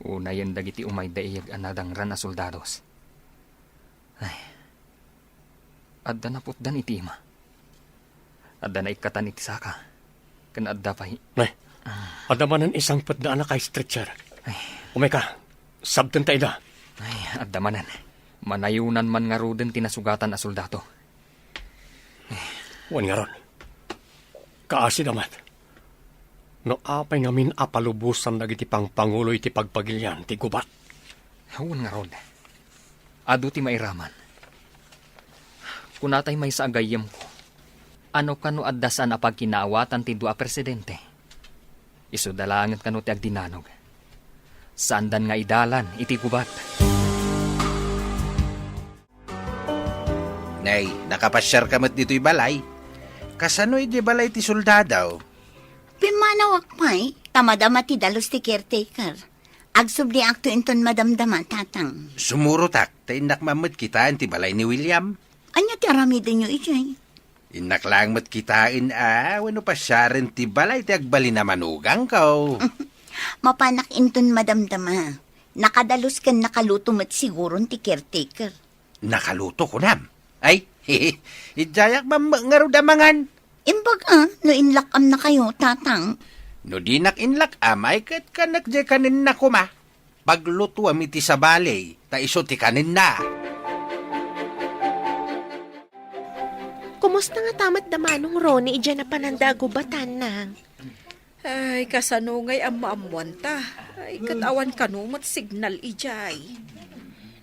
unayen dagiti umayda iyeg a nadangran a soldados. Ay, adda naputdan iti ima. Adda naikkatan iti saka. Ken adda pay. Nay, adda manen isangpetda a naka-stretcher. Ay. Umayka, sabtenta ida. Ay, adda manen. Manayonan man ngaruden ti nasugatan a soldado. Wen ngarud, kaasida met. No apay ngamin a palubosan dagiti pangpangulo iti pagpagilian ti gubat? Wen ngarud, adu ti mairaman. Kunatay maysa a gayyemko, ano kano adda saan a pagkinaawatan ti dua a presidente? Isuda laengen kano ti agdinanog. Saandan nga idalan iti gubat. Nay, nakapasiarka met ditoy balay? Kasano iti balay ti soldado? Pimmanawak pay, ta madama ti dalus ti caretaker. Agsubliakto inton madamdama, Tatang. Sumurotak, ta innak man met kitaen ti balay ni William. Ania ti aramidenyo idiay? Innak laeng met kitaen a wenno pasiaren ti balay ti agbalin a manugangko. Mapanak inton madamdama. Nakadalus ken nakaluto met siguron ti caretaker. Nakaluto, kunam? Ay, idiayak man met ngarud a mangan. Imbag a, no inlak-amnakayo, Tatang. No dinak inlak-am, ay ket kanek diay kanenna koma. Paglutuam iti sabali, ta isu ti kanenna. Kumusta ngata met da Manong Ronnie idiay a pananda a gubatan, Nang? Ay, kasano ngay ammoammoanta? Ay, ket awan kano met signal idiay.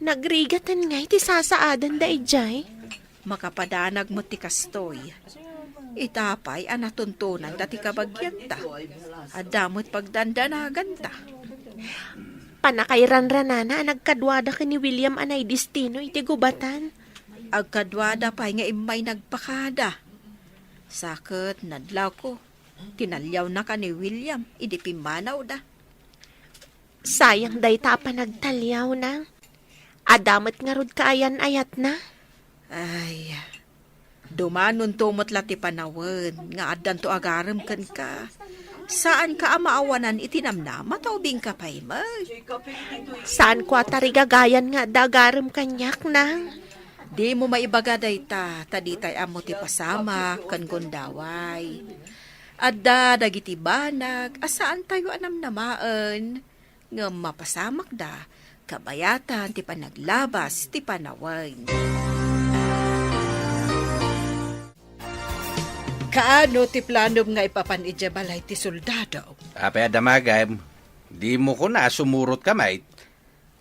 Nagrigaten ngay ti sasaadanda idiay? Makapadanag met ti kastoy. Ita pay a natuntonanda ti kabagianta. Adda met pagdandanaganta. Pannakairanranana a nagkaduada ken ni William a naidestino iti gubatan. Agkaduada pay nga immay nagpakada. Sa ket nadlawko, tinaliawnaka ni William idi pimmanawda. Sayang dayta a panagtaliaw, Nang. Adda met ngarud kaayan-ayatna. Ay, dumanonto met la ti panawen nga addanto agarem kenka. Saanka a maawanan iti namnama ta ubingka pay met. Saanko a tarigagayan nga adda agarem kaniak, Nang. Dimo maibaga dayta, ta ditay ammo ti pasamak ken gundaway. Adda dagiti banag a saantayo a namnamaen, ngem mapasamakda kabayatan ti panaglabas ti panawen. Kaano ti planom nga ipapan idiay balay ti soldado? Apay a damagem, dimo kuna a sumurotka met?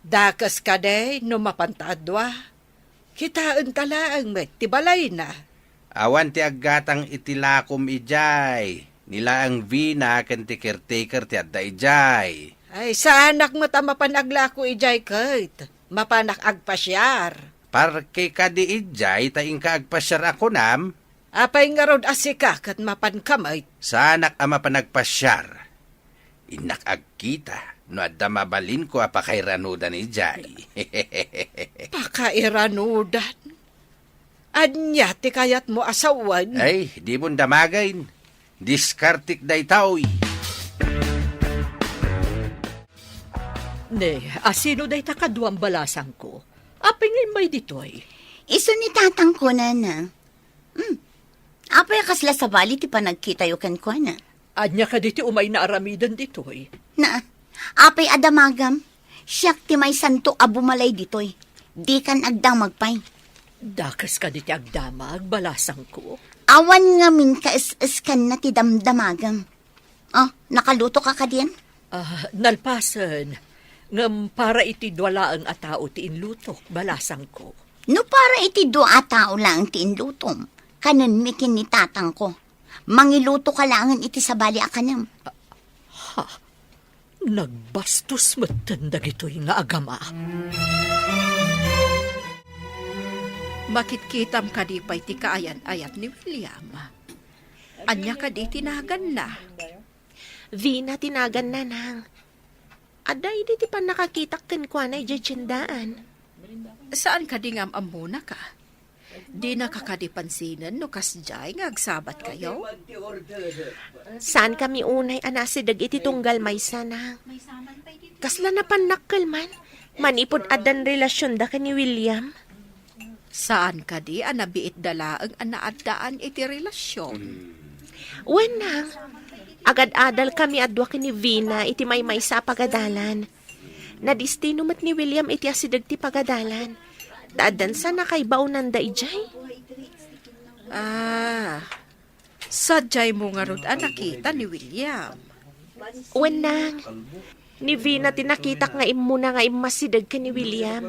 Dakes kadi no mapanta a dua? Kitaenta laeng met ti balayna. Awan ti aggatang iti lakom idiay. Ni laeng Vina ken ti caretaker ti adda idiay. Ay, saanak met a mapan aglako idiay ket mapanak agpasiar. Parke kadi idiay ta inka agpasiar a kunam? Apay ngarud a sika ket mapanka met? Saanak a mapan agpasiar. Innak agkita no adda mabalinko a pakairanudan idiay. Pakairanudan? Ania ti kayatmo a sawen? Ay, dimon damagen. Diskartek daytoy. Ne, asino dayta kaduam, balasangko? Apay nga immay ditoy? Isu ni tatangko, nana. Hmm. Apay a kasla sabali ti panagkitayo kenkuana? Ania kadi ti umayna aramiden ditoy? Na, apay a damagam? Siak ti maysanto a bumalay ditoy. Dikan agdamag pay. Dakes kadi ti agdamag, balasangko? Awan ngamin kaes-eskanna ti damdamagam. Ah, nakalutoka kadien? Ah, nalpasen. Ngem para iti dua laeng a tao ti inlutok, balasangko. No para iti dua a tao laeng ti inlutom, kanenmi ken ni tatangko. Mangilutoka laengen iti sabali a kanem. Ha? Nagbastos metten dagitoy nga agama. Makitkitam kadi pay ti kaayan-ayat ni William? Ania kadi ti naganna? Vina ti naganna, nang. Adda idi ti pannakakitak kenkuana idiay tiendaan. Saan kadi nga am-ammonaka? Dinaka kadi pansinen no kasdiay nga agsabatkayo? Saankami unay a nasideg iti tunggal maysa, nang. Kasla napannakkel man, manipud addan relasionda ken ni William. Saan kadi a nabiitda laeng a naaddaan iti relasion? Wen, nang. Agad-adalkami a dua ken ni Vina iti maymaysa a pagadalan. Nadistino met ni William iti asideg ti pagadalan. Ta addan sa nakaibaonanda idiay. Ah, sadiaymo ngarud a nakita ni William? Wen, nang. Ni Vina ti nakitak nga immuna nga immasideg ken ni William.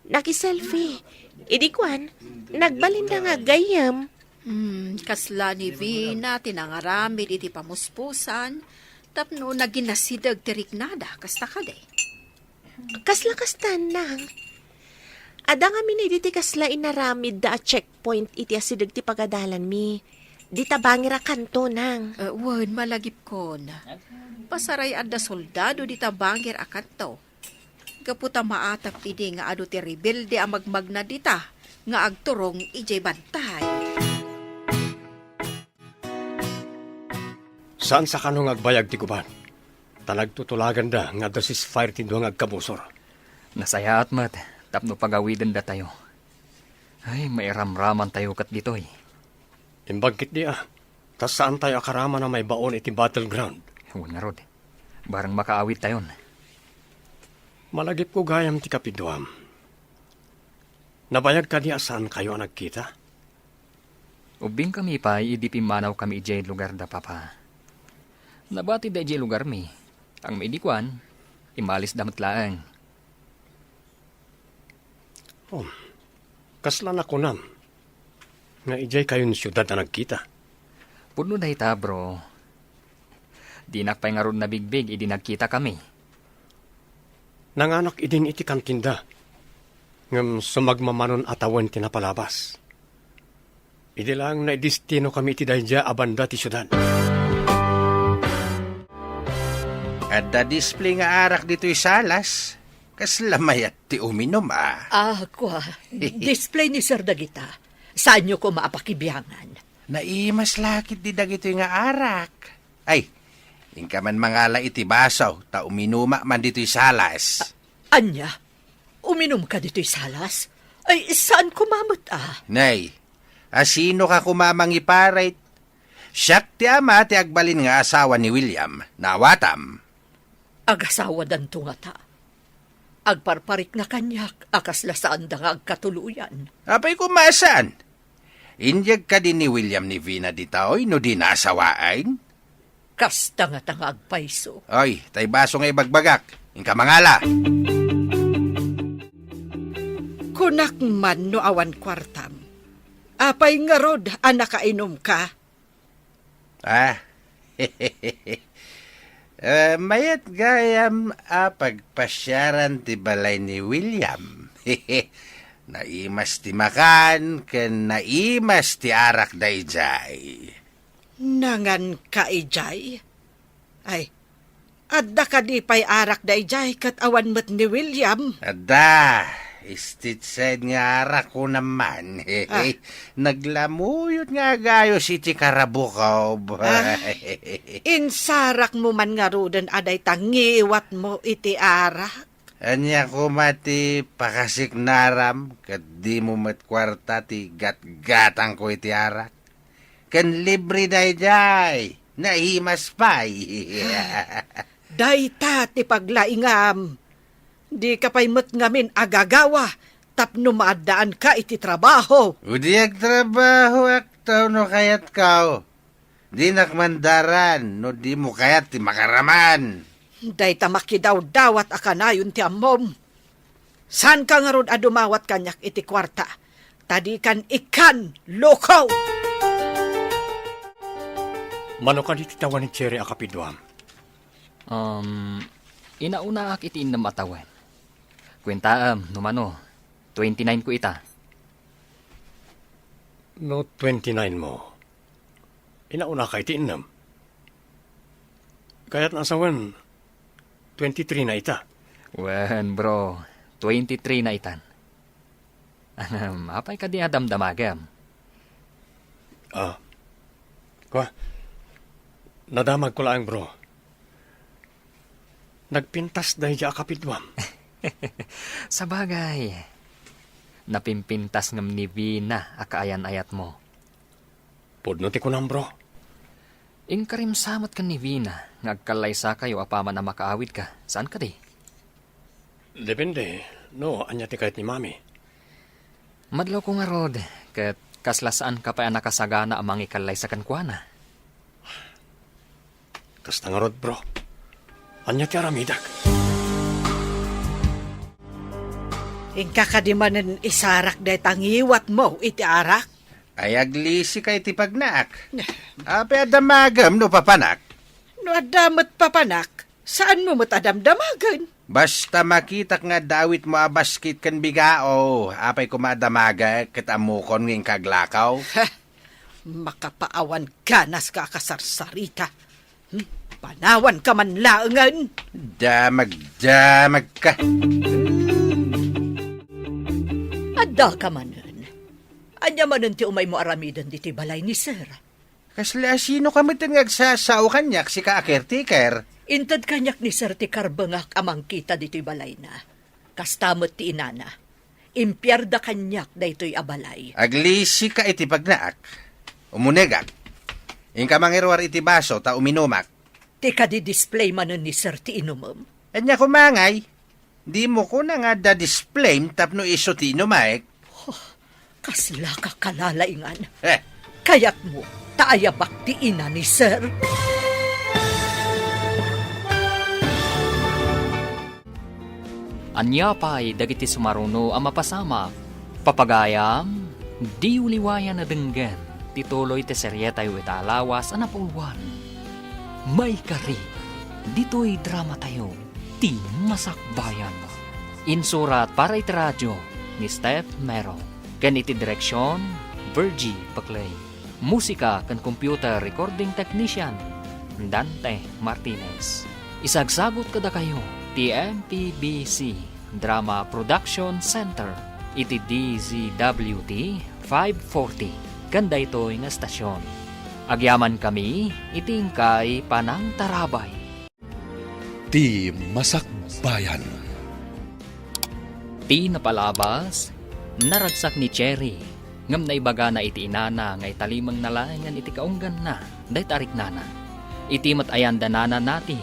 Nakiselfie. Idi kuan, nagbalinda nga aggayyem. Hmm, kasla ni Vina ti nangaramid iti pamuspusan tapno naginasideg ti riknada, kasta kadi? Kasla kastan, nang. Adda ngamin idi ti kasla inaramidda a checkpoint iti asideg ti pagadalanmi. Dita bangir a kanto, nang. Eh, wen, malagipkon. Pasaray adda soldado dita bangir a kanto. Gapu ta maatap idi nga adu ti rebelde a magmagna dita nga agturong idiay bantay. Saan sa kano nga agbayag ti gubat? Ta nagtutulaganda nga adda ceasefire ti dua nga agkabusor. Nasayaat met tapno pagawidendatayo. Ay, mairamramantayo ket ditoy. Imbag ketdi a, ta saantayo a karaman a maibaon iti battleground. Wen ngarud, bareng makaawidtayon. Malagipko gayam ti kapiduam. Nabayag kadi a saankayo a nagkita? Ubbingkami pay idi pimmanawkami idiay lugar da Papa. Nabatida idiay lugarmi. Ngem idi kuan, immalisda met laeng. Oh, kasla nakunam nga idiay kayon siudad a nagkita? Pudno dayta, bro. Dinak pay ngarud nabigbig idi nagkitakami. Nanganak idin iti kantinda. Ngem sumagmamanon a tawen ti napalabas. Idi laeng naidestinokami iti daydiay a banda ti siudad. Adda display nga arak ditoy salas. Kasla mayat ti uminum, a. Ah, kua. Display ni Sir dagita. Saanyo koma a pakibiangan. Naimas la ketdi dagitoy nga arak. Ay, inka man mangala iti baso, ta uminuma man ditoy salas. A-, ania? Uminumka ditoy salas? Ay, saan koma met, a? Nay, asinoka koma a mangiparit? Siak ti ama ti agbalin nga asawa ni William. Naawatam. Agasawadanto ngata. Agparparikna kaniak a kasla saanda nga agkatuloyan. Apay koma a saan? Inyeg kadi ni William ni Vina ditoy no dina asawaen? Kasta ngata nga agpayso. Oy, tay baso nga ibagbagak. Inka mangala. Kunak man no awan kuartam. Apay ngarud a nakainumka? Ah. Eh, mayat gayam a pagpasiaran ti balay ni William. Naimas ti makan ken naimas ti arak daydiay. Nanganka idiay? Ay, adda kadi pay arak daydiay ket awan met ni William? Adda, State side nga arak ko naman. Ah. Naglamuyot nga agayos iti karabukob. Ah, insarakmo man ngaruden a dayta ngiwatmo iti arak? Ania koma ti pakasiknaram ket dimo met kuarta ti gatgatangko iti arak? Ken libre daydiay, naimas pay. Dayta ti paglaingam. Dika pay met ngamin agagawa tapno maaddaanka iti trabaho. Idi agtrabahoak no kayatko. Dinak mandaran no dimo kayat ti makaraman. Dayta makidawdawat a kanayon ti ammom. Saanka ngarud a dumawat kaniak iti kuarta, ta dikan ikkan, loko! Mano kadi ti tawen ni Cherry a kapiduam? Um, inaunaak iti innem a tawen. Kuentaem, no mano, twenty-nine ko ita. No twenty-nine mo, inaunaka iti innem. Kayatna a sawen, twenty-three na ita. Wen, bro, twenty-three na itan. Ahem, apay kadi a damdamagem? Ah. Kua, nadamag ko laeng, bro. Nagpintas daydiay a kapiduam. Sabagay, napimpintas ngem ni Vina a kaayan-ayatmo. Pudno ti kunam, bro. Inkarim sa met ken ni Vina nga agkallaysakayo apaman a makaawidka, saan kadi? Depende, no, ania ti kayat ni Mami. Madlawko ngarud, ket kasla saanka pay a nakasagana a mangikallaysa kenkuana. Kasta ngarud, bro. Ania ti aramidek? Inka kadi manen isarak dayta ngiwatmo iti arak? Ay, aglisika iti pagnaak. Apay a damagem no papanak? No adda met papanak, saanmo met a damdamagen? Basta makitak nga adda awitmo a basket ken bigao, apay koma a damagek ket ammokon nga inka aglakaw? Makapaawan ganaska a kasarsarita. Hmm, panawanka man laengen. Damagdamagka. Addaka manen. Ania manen ti umaymo aramiden ditoy balay ni Sir? Kasla sinoka metten nga agsasao kaniak, sika a caretaker? Inted kaniak ni Sir ti karbengak a mangkita ditoy balayna. Kasta met ti inana. Impiarda kaniak daytoy a balay. Aglisika iti pagnaak. Umunegak. Inka mangiruar iti baso ta uminumak. Ti kadi display manen ni Sir ti inumem? Ania koma ngay? Dimo kuna nga adda display tapno isu ti inumek? Huh, kasla ka kalalaingan. Eh. Kayatmo ta ayabak ti ina ni Sir? Ania pay dagiti sumaruno a mapasamak? Papagayam, diyo liwayan a denggen ti tuloy ti serietayo ita a lawas a napauluan. Maikari, ditoy dramatayo, ti Masakbayan. Insurat para iti radio, ni Steph Mero, ken iti direksion, Virgie Paclay. Musika ken computer recording technician, Dante Martinez. Isagsagut kadakayo ti M P B C Drama Production Center iti D Z W T five forty ken daytoy nga estasion. Agyamankami iti inkay panangtarabay. Ti Masakbayan. Ti napalabas, naragsak ni Cherry, ngem naibagana iti inana nga italimengna laengen iti kaungganna dayta a riknana. Iti met ayan da nana nati,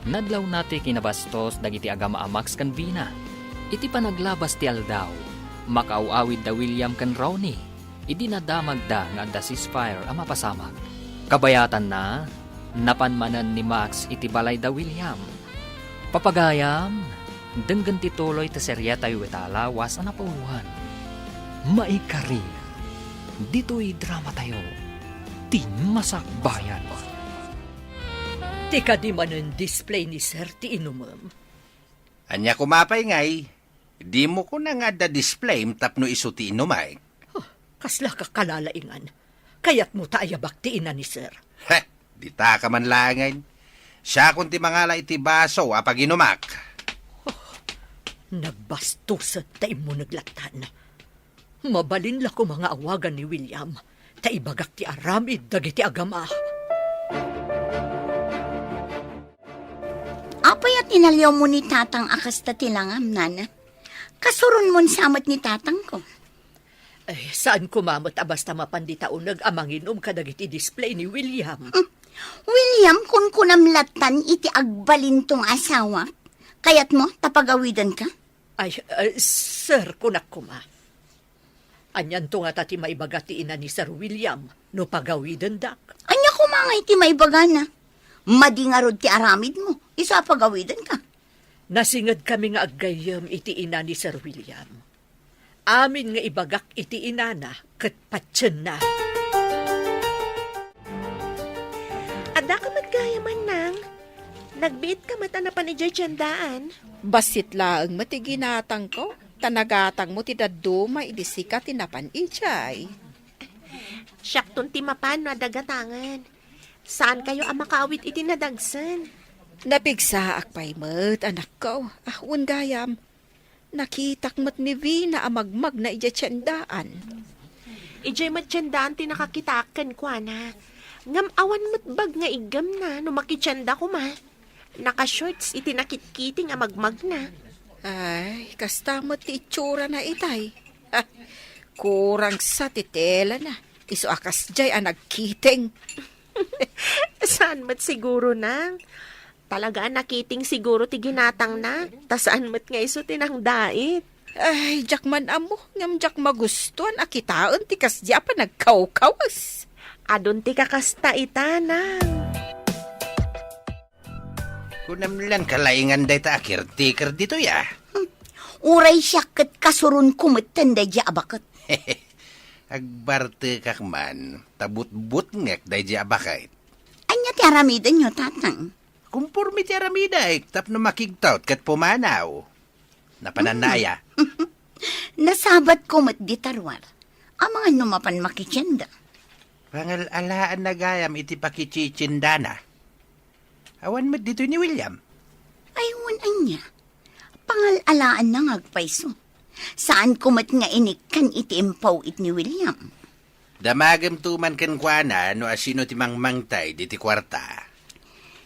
nadlaw nati kinabastos dagiti agama a Max ken Vina. Iti panaglabas ti aldaw, makaaw-awid da William ken Ronnie. Idi nadamagda nga adda ceasefire a mapasamak, kabayatanna, napan manen ni Max iti balay da William. Papagayam, denggen ti tuloy ti serietayo ita lawas a napauluan. Maikari, ditoy dramatayo, ti Masakbayan. Ti kadi manen display ni Sir ti inumem. Ania koma pay ngay? Dimo kuna nga adda display tapno isu ti inumek? Huh, kasla ka kalalaingan. Kayatmo ta ayabak ti ina ni Sir? Heh, dita ka man laengen. Siakon ti mangala iti baso a paginumak. Huh, nagbastuset ta immuneg lattan. Mabalin la koma nga awagan ni William, ta ibagak ti aramid dagiti agama. Apay a tinaliawmo ni Tatang a kasta ti langam, Nana? Kasuronmon sa met ni Tatangko. Ay, saan koma met a basta mapan dita uneg a manginum kadagiti display ni William? Hmm. William, kunkunam lattan iti agbalinto nga asawak. Kayatmo ta pagawidenka? Ay, eh, sir, kunak koma. Anianto ngata ti maibaga ti ina ni Sir William no pagawidendak? Ania koma ngay ti maibagana? Madi ngarud ti aramidmo, isu a pagawidenka. Nasingedkami nga aggayyem iti ina ni Sir William. Amin nga ibagak iti inana ket patienna. Adda ka met gayam, Nang. Nagbiit ka met a napan idiay tiendaan. Bassit laeng met ti ginatangko, ta nagatangmo ti dadduma idi sika ti napan idiay. Siakton ti mapan no adda gatangen. Saankayo a makaawit iti nadagsen. Napigsaak pay met, anakko. Ah, wen gayam, nakitak met ni Vina a magmagna idiay tiendaan. Idiay met tiendaan ti nakakitaak kenkuana. Ngem awan met bag nga iggemna no makitienda koma. Naka-shorts iti nakitkiting a magmagna. Ay, kasta met ti itsurana itay. Ah, kurang sa ti telana. Isu a kasdiay a nagkiting. Saan met siguro, Nang? Talaga a nakiting siguro ti ginatangna, ta saan met nga isu ti nangdait. Ay, diak man ammo, ngem diak magustuan a kitaen ti kasdi a panagkawkawas. Adun ti kakasta ita, Nang. Kunam lan kalaingan dayta a caretaker ditoy, a. Hmm. Uray siak ket kasuronko metten daydiay a baket. Agbartekak man, ta butbutngek daydiay a baket. Ania ti aramidenyo, Tatang? Kumporme ti aramidek tapno makigtaud ket pumanaw. Napananna aya? Nasabatko met dita ruar. Amangan no mapan makitienda. Pangal-alaanna gayam iti pakititiendana. Awan met ditoy ni William. Ay, wen ania? Pangal-alaanna nga agpayso. Saanko met nga inikkan iti impaw-it ni William. Damagemto man kenkuana no asino ti mangmangted iti kuarta.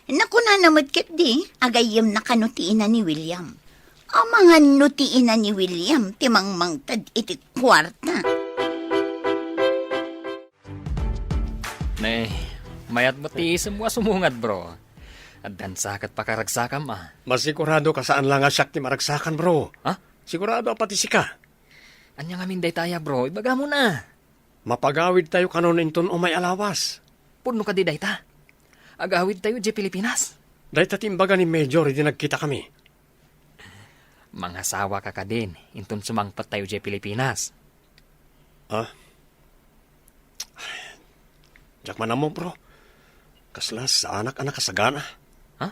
Nakunana met ketdi, agayyemna kano ti ina ni William. Amangan no ti ina ni William ti mangmangted iti kuarta. Ne, mayat met ti isemmo a sumungad, bro. Addan sa ket pakaragsakam, a. Masigurado ka saan la nga siak ti maragsakan, bro. Ha? Sigurado a pati sika. Ania ngamin dayta aya, bro? Ibagam na. Mapagawidtayo kanon inton umay a lawas. Pudno kadi dayta? Agawidtayo idiay Pilipinas? Dayta ti imbaga ni Major idi nagkitakami. Mangasawa ka kadin, inton sumangpettayo idiay Pilipinas. Ah? Diak man ammo, bro. Kasla saanak a nakasagana. Ha?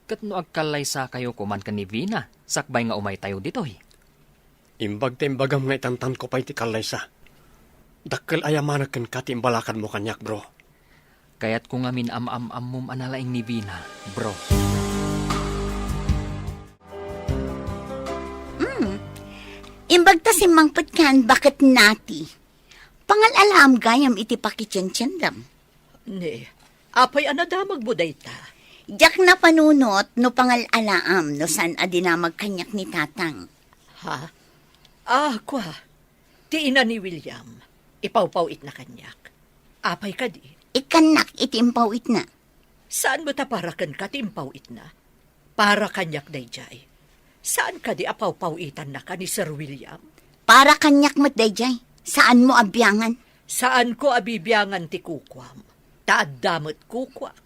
Ket no agkallaysakayo koman ken ni Vina, sakbay nga umaytayo ditoy? Imbag ta imbagam nga itantanko pay ti kallaysa. Dakkel a yamanek kenka ti imbalakadmo kaniak, bro. Kayatko ngamin am-am-ammom a nalaing ni Vina, bro. Mm. Imbag ta simmangpetkan, baket nati. Pangal-alaam gayam iti pakitiendaem. Ne, apay a nadamagmo dayta? Diak napanunot no pangal-alaam no saan a dinamag kaniak ni Tatang. Ha? Ah, kua. Ti ina ni William, ipawpaw-itna kaniak. Apay kadi? Ikkannak iti impaw-itna. Saan met a para kenka ti impaw-itna? Para kaniak daydiay. Saan kadi a pawpaw-itannaka ni Sir William? Para kaniak met daydiay. Saanmo a biangan. Saanko a bibiangan ti kukuam, ta adda met kukuak.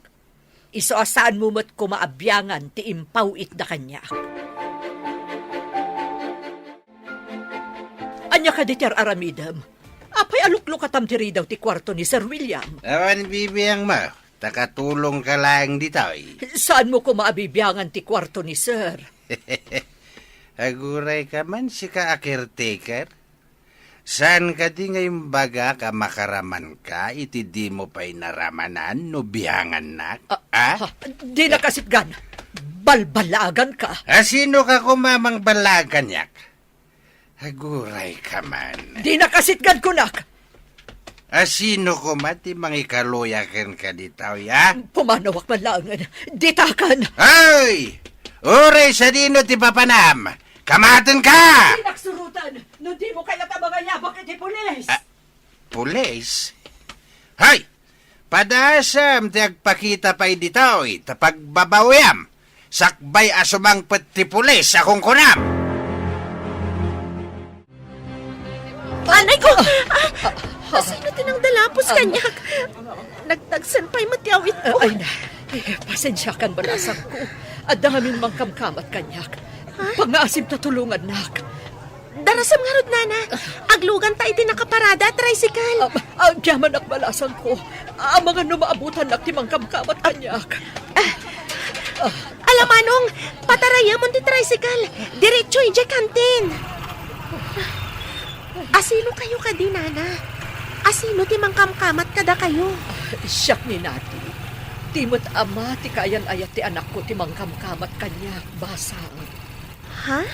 Isu a saanmo met koma a biangan ti impaw-itda kaniak. Ania kadi ti ar-aramidem? Apay a luklukatam ti ridaw ti kuarto ni Sir William? Awan bibiangmo, ta katulongka laeng ditoy. Saanmo koma a bibiangan ti kuarto ni Sir? Agurayka man, sika a caretaker. Saan kadi nga imbagak a makaramanka iti dimo pay naramanan no biangannak? Ah, ah? Ha, dina kasitgan. Balballaaganka. A sinoka koma a mangballaag kaniak? Agurayka man. Dina kasitgan, kunak. A sino koma ti mangikaluya kenka ditoy, a? Pumanawak man laengen. Ditakan! Ay! Uray sadino ti papanam! Kamatenka! Dinak suroten no dimo kayat a mangayabak iti pulis! Ah, pulis? Hay! Padasam ti agpakita pay ditoy, ta pagbabawiam, sakbay a sumangpet ti pulis a kunkunam. Anay ko! Ah! Sino ti nangdalapos kaniak? Nagtagsen pay met ti awitko. Ah, ay na. Ay, pasensiakan, balasangko. Adda ngamin mangkamkamat kaniak. Ha? Pangngaasim ta tulongannak. Darasem ngarud, nana. Agluganta iti nakaparada a tricycle. Ah, ah, agyamanak, balasangko. Amangan no maabutannak ti mangkamkamat kaniak. Ah, ala manong, patarayemon ti tricycle. Diretso idiay kantin. Asino kayo kadi, nana? Asino ti mangkamkamat kadakayo? Siak ni Nati. Ti met ama ti kaayan-ayat ti anakko ti mangkamkamat kaniak, basang. Ha?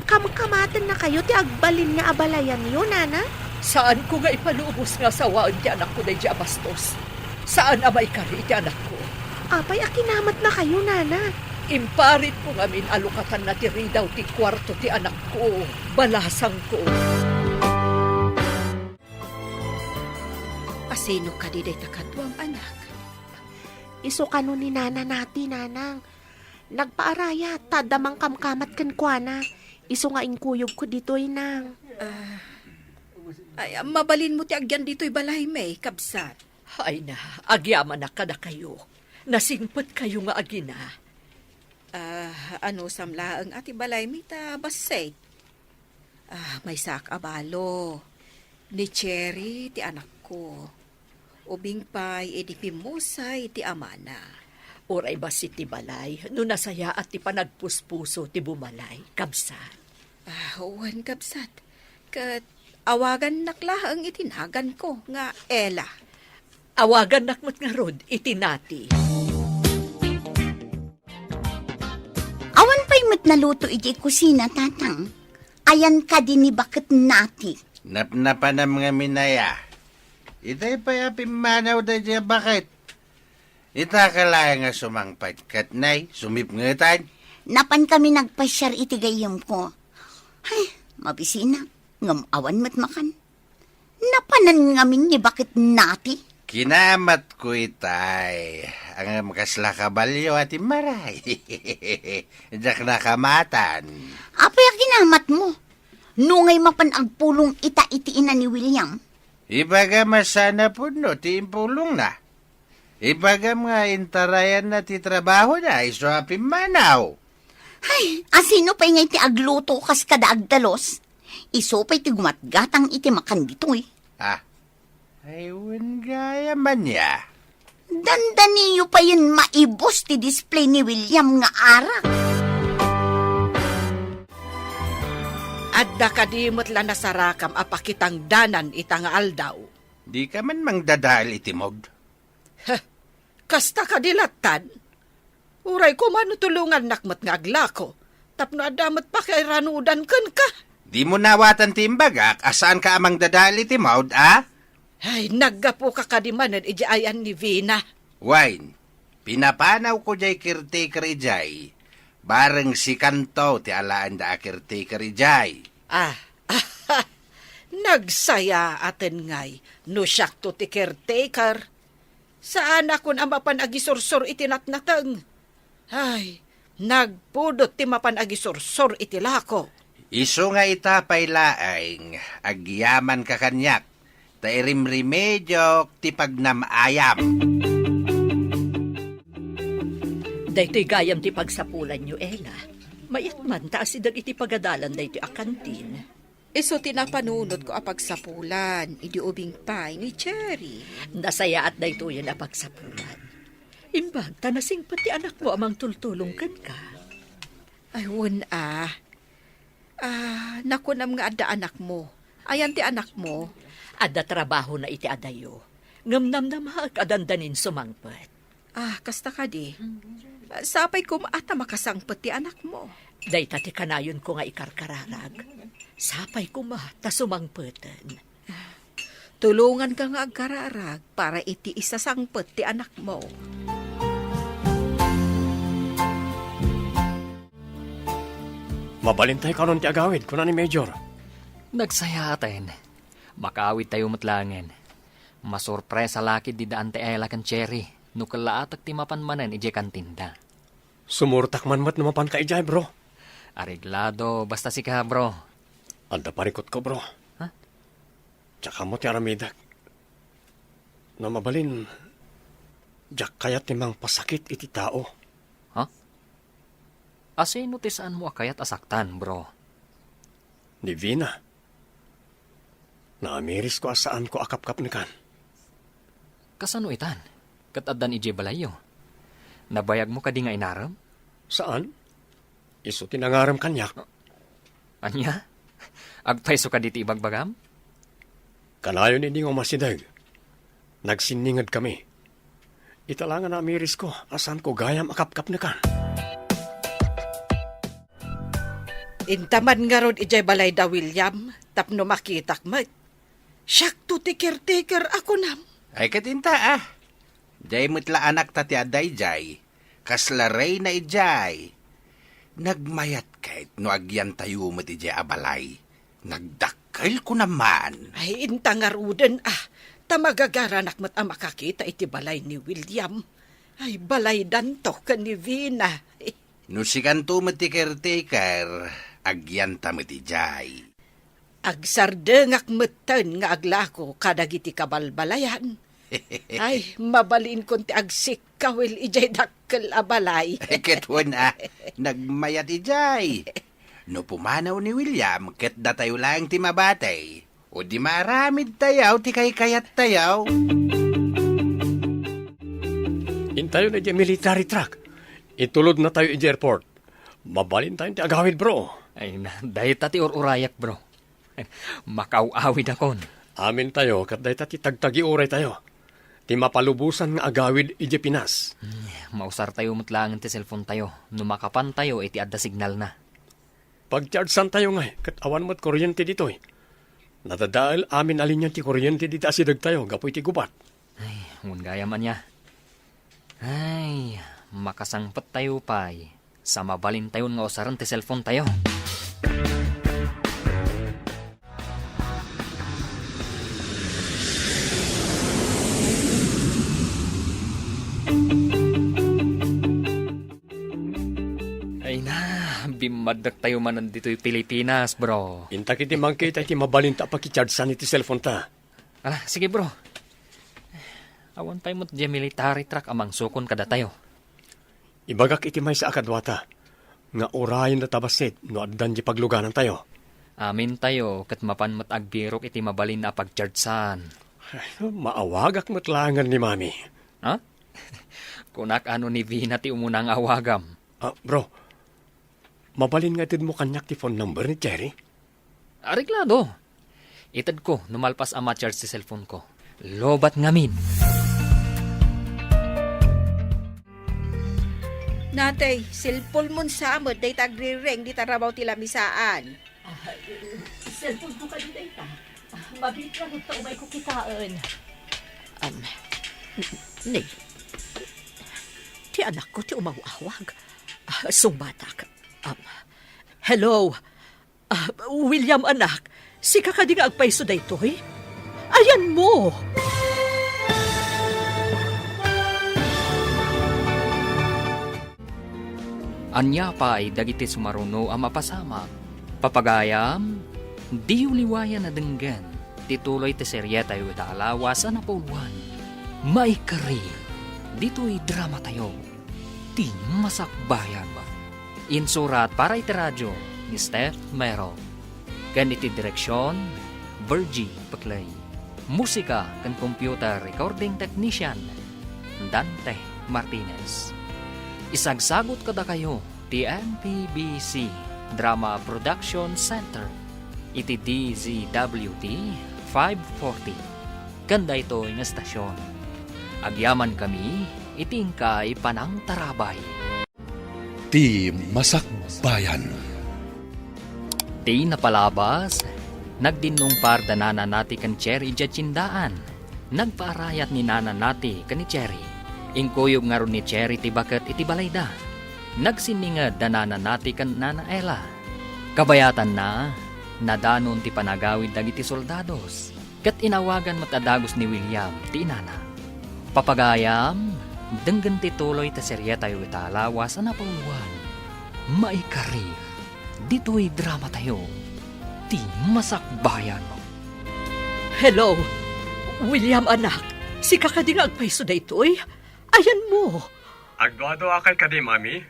Kamkamatennakayo ti agbalin nga abalayanyo, nana? Saanko nga ipalubos nga sawaen ti anakko daydi a bastos. Saan a maikari iti anakko. Apay a kinamatnakayo, nana? Imparitko ngamin a lukatanna ti ridaw ti kuarto ti anakko, balasangko. Asino kadi dayta kaduam, anak? Isu kano ni Nana Nati, nanang. Nagpaarayat ta adda mangkamkamat kenkuana. Isu nga inkuyogko ditoy, nang. Ah, ay, mabalinmo ti agyan ditoy balaymi, kabsat. Ay na, agyamanak kadakayo. Nasingpetkayo nga agina. Ah, anusam laeng a ti balaymi ta bassit. Ah, maysaak a balo. Ni Cherry ti anakko. Ubing pay idi pimmusay ti amana. Uray bassit ti balay, no nasayaat ti panagpuspuso ti bumalay, kabsat. Ah, wen, kabsat. Ket awagannak laeng iti naganko nga Ella. Awagannak met ngarud iti Nati. Awan pay met naluto iti kusina, Tatang. Ayan kadi ni baket Nati. Napnapanam ngamin aya. Itay pay a pimmanaw daydi a baket. Ita ka laeng a sumangpet ket nay, sumipngetan. Napan kami nagpasiar iti gayyemko. Ay, mabisinak, ngem awan met makan. Napanan ngamin ni baket Nati. Kinamatko itay, ngem kasla kabalio a timmaray. Diak nakamatan. Apay a kinamatmo? Nungay mapan agpulong ita iti ina ni William? Ibagam a saan a pudno ti impulongna. Ibagam nga intarayanna ti trabahona isu a pimmanaw. Ay, asino pay ngay ti agluto kas kada agdalus? Isu pay ti gumatgatang iti makan ditoy. Ah, ay, wen gayam ania. Dandaniyo payen maibus ti display ni William nga arak. Adda kadi met la nasarakam a pakitangdanan ita nga aldaw? Dika man mangdadael iti maud. Heh, kasta kadi lattan? Uray koma no tulongannak met nga aglako, tapno adda met pakairanudan kenka. Dimo nawatan ti imbagak a saanka a mangdadael iti maud, a? Ay, naggapuka kadi manen iti ayan ni Vina. Wen, pinapanawko jay caretaker idiay. Bareng sikanto ti alaenda a caretaker idiay. Ah, nagsayaaten ngay no siakto ti caretaker. Saanakon a mapan agisursor iti natnateng. Ay, nagpudot ti mapan agisursor iti lako. Isu nga ita pay laeng, agyamanka kaniak, ta irimrimediok ti pagnam-ayam. Daytoy gayam ti pagsapulanyo, Ella. Mayat man ta asideg iti pagadalan daytoy a kantin. Isu ti napanunotko a pagsapulan idi ubing pay ni Cherry. Nasayaat daytoyen a pagsapulan. Imbag ta nasingpet ti anakmo a mangtultulong kenka. Ay, wen a. Ah, nakunam nga adda anakmo. Ayan ti anakmo? Adda trabahona iti adayo. Ngem namnamaek a dandanin sumangpet. Ah, kasta kadi. Sapay koma ta makasangpet ti anakmo. Dayta ti kanayonko nga ikarkararag. Sapay koma ta sumangpeten. Tulonganka nga agkararag para iti isasangpet ti anakmo. Mabalintayo kanon ti agawid, kuna ni Major. Nagsayaaten. Makaawidtayo met laengen. Masurpresa la ketdi da Auntie Ella ken Cherry no kellaatek ti mapan manen idiay kantinda. Sumurtak man met no mapanka idiay, bro. Areglado, basta sika, bro. Adda parikutko, bro. Ha? Diak ammo ti aramidek. No mabalin, diak kayat ti mangpasakit iti tao. Ha? Asino ti saanmo a kayat a saktan, bro? Ni Vina. Naamirisko a saanko a kapkapnekan. Kasano itan? Ket addan idiay balayyo? Nabayagmo kadi nga inarem? Saan. Isu ti nangarem kaniak. Ania? Agpayso kadi ti ibagbagam? Kanayon idi nga umasideg. Nagsinningedkami. Ita la nga naamirisko a saanko gayam a kapkapnekan. Inta man ngarud idiay balay da William tapno makitak met. Siakto ti caretaker a kunam. Ay, ket inta, ah. Diay met la anakta ti adda idiay. Kasla reyna idiay. Nagmayat ket no agyantayo met idiay a balay. Nagdakkel ko naman. Ay, inta ngaruden, ah. Ta magagaranak met a makakita iti balay ni William. Ay, balaydanto ken ni Vina. No sikanto met ti caretaker, agyanta met idiay. Agsardengak metten nga aglako kadagiti kabalbalayan. Ay, mabalinkon ti agsikkawil idiay dakkel a balay. Ket wen a, nagmayat idiay. No pumanaw ni William, ket datayo laeng ti mabati. O di maaramidtayo ti kaykayattayo. Intayon idiay military truck. Itulodnatayo idiay airport. Mabalintayon ti agawid, bro. Ay na, dayta ti ur-urayak, bro. Makaaw-awidakon. Amintayo ket dayta ti tagtagiuraytayo. Ti mapalubosan nga agawid idiay Pinas. Hmm, mausartayo met laengen ti cellphonetayo no makapantayo iti adda signalna. Pagchargeantayo ngay ket awan met kuryente ditoy. Nadadael amin a linia ti kuryente dita asidegtayo gapu iti gubat. Ay, wen gayam ania. Ay, makasangpettayo pay. Sa mabalintayon nga usaren ti cellphonetayo. Ay na, bimmaddaktayo manen ditoy Pilipinas, bro. Intak iti mangkita iti mabalinta a pakichargean iti cellphoneta. Ah, sige, bro. Awan pay met diay military truck a mangsukon kadatayo. Ibagak iti maysa a kaduata nga urayendata bassit no addan diay pagluganantayo. Amintayo ket mapan met agbirok iti mabalin a pagchargean. Ay, maawagak met laengen ni Mami. Ha? Kunak a no ni Vina ti umuna nga awagam. Ah, bro, mabalin nga itedmo kaniak ti phone number ni Cherry? Areglado. Itedko no malpas a ma-charge ti cellphone ko. Lobat ngamin. Natay, cellphone mon sa met dayta agrireng dita rabaw ti lamisaan. Ah, cellphone ko kadi dayta. Ah, mabiit nga gutta umayko kitaen. Um, Nay, ti anakko ti umaw-awag. Ah, sungbatak. Um, hello. Ah, William, anak, sika kadi nga agpayso daytoy? Ayanmo! Ania pay dagiti sumaruno a mapasamak? Papagayam, diyo liwayan a denggen ti tuloy ti serietayo ita a lawas a napauluan. Maikari, ditoy dramatayo, ti Masakbayan. Insurat para iti radio ni Steph Mero. Ken iti direksion, Virgie Peclay. Musika ken computer recording technician, Dante Martinez. Isagsagut kadakayo ti M P B C Drama Production Center iti D Z W T five forty. Ken daytoy nga estasion, agyamankami iti inkay panangtarabay. Ti Masakbayan. Ti napalabas, nagdinnungpar da Nana Nati ken Cherry idiay tiendaan. Nagpaarayat ni Nana Nati ken ni Cherry. Inkuyog ngarud ni Cherry ti baket iti balayda. Nagsinninged da Nana Nati ken Nana Ella. Kabayatanna, nadanon ti panagawid dagiti soldados. Ket inawagan met a dagus ni William ti inana. Papagayam, denggen ti tuloy ti serietayo ita a lawas a napauluan. Maikari, ditoy dramatayo, ti Masakbayan. Hello, William, anak. Sika kadi nga agpayso daytoy? Ayanmo. Agduaduakay kadi, Mami?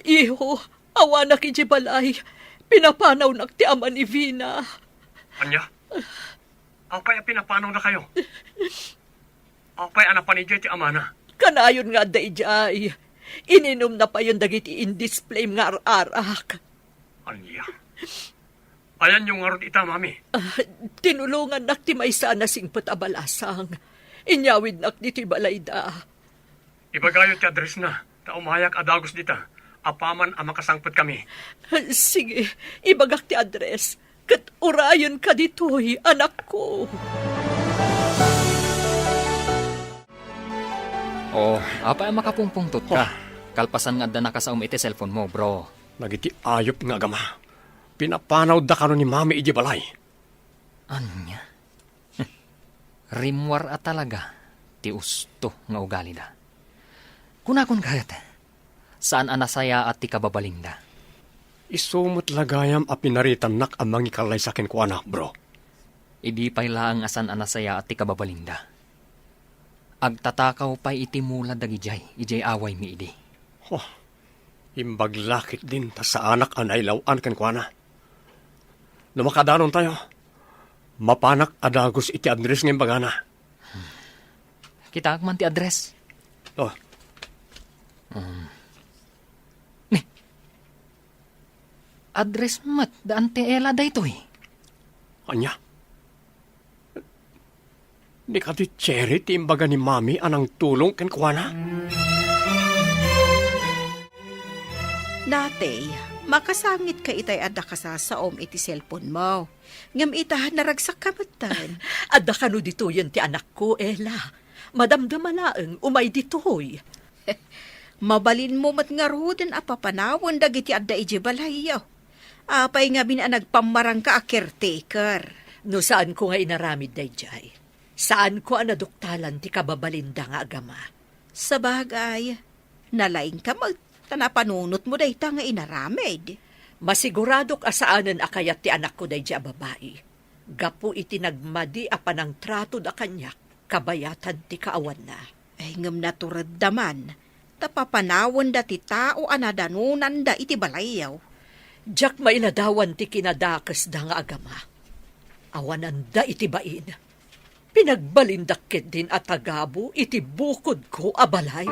Iho, awanak idiay balay. Pinapanawnak ti ama ni Vina. Ania? Apay a pinapanawnakayo? Apay a napan idiay ti amana? Kanayon nga adda idiay. Ininumna payen dagiti indisplay nga ar-arak. Ania? Ayanyo ngarud ita, Mami? Ah, tinulongannak ti maysa a nasingpet a balasang. Inyawidnak ditoy balayda. Ibagayo ti addressna, ta umayak a dagus dita, apaman a makasangpetkami. Sige, ibagak ti address, ket urayenka ditoy, anakko. Oh, apay a makapungpungtotka? Oh. Kalpasan nga adda nakasaom iti cellphone mo, bro. Dagiti ayup nga agama, pinapanawda kano ni Mami idiay balay. Ania? Rimmuar a talaga ti usto nga ugalida. Kunakon ket, saan a nasayaat ti kababalinda. Isu met la gayam a pinaritannak a mangikallaysa kenkuana, bro. Idi pay laeng a saan a nasayaat ti kababalinda, agtatakaw pay iti mula dagidiay idiay awaymi idi. Oh, imbag la ketdin ta saanak a nailaw-an kenkuana. No makadanontayo, mapanak a dagus iti address nga imbagana. Kitaek man ti address. Oh. Um. Ni, address met da Auntie Ella daytoy. Ania? Ni kadi Cherry ti imbaga ni Mami a nangtulong kenkuana? Natay, makasangitka itay adda kasasaom iti cellphone mo. Ngem ita, naragsakka metten. Adda kano ditoyen ti anakko, Ella. Madamdama laeng, umay ditoy. Mabalinmo met ngaruden a papanawen dagiti adda idiay balayyo. Apay ngamin a nagpammarangka a caretaker? No saanko nga inaramid daydiay, saanko a naduktalan ti kababalinda nga agama. Sabagay, nalaingka met ta napanunotmo dayta nga inaramid. Masiguradok a saanen a kayat ti anakko daydiay a babai. Gapu iti nagmadi a panangtratoda kaniak, kabayatan ti kaawanna. Ay, ngem naturedda man, ta papanawenda ti tao a nadanonanda iti balayyo. Diak mailadawan ti kinadakesda nga agama. Awananda iti bain. Pinagbalindak ketdin a tagabu iti bukodko a balay.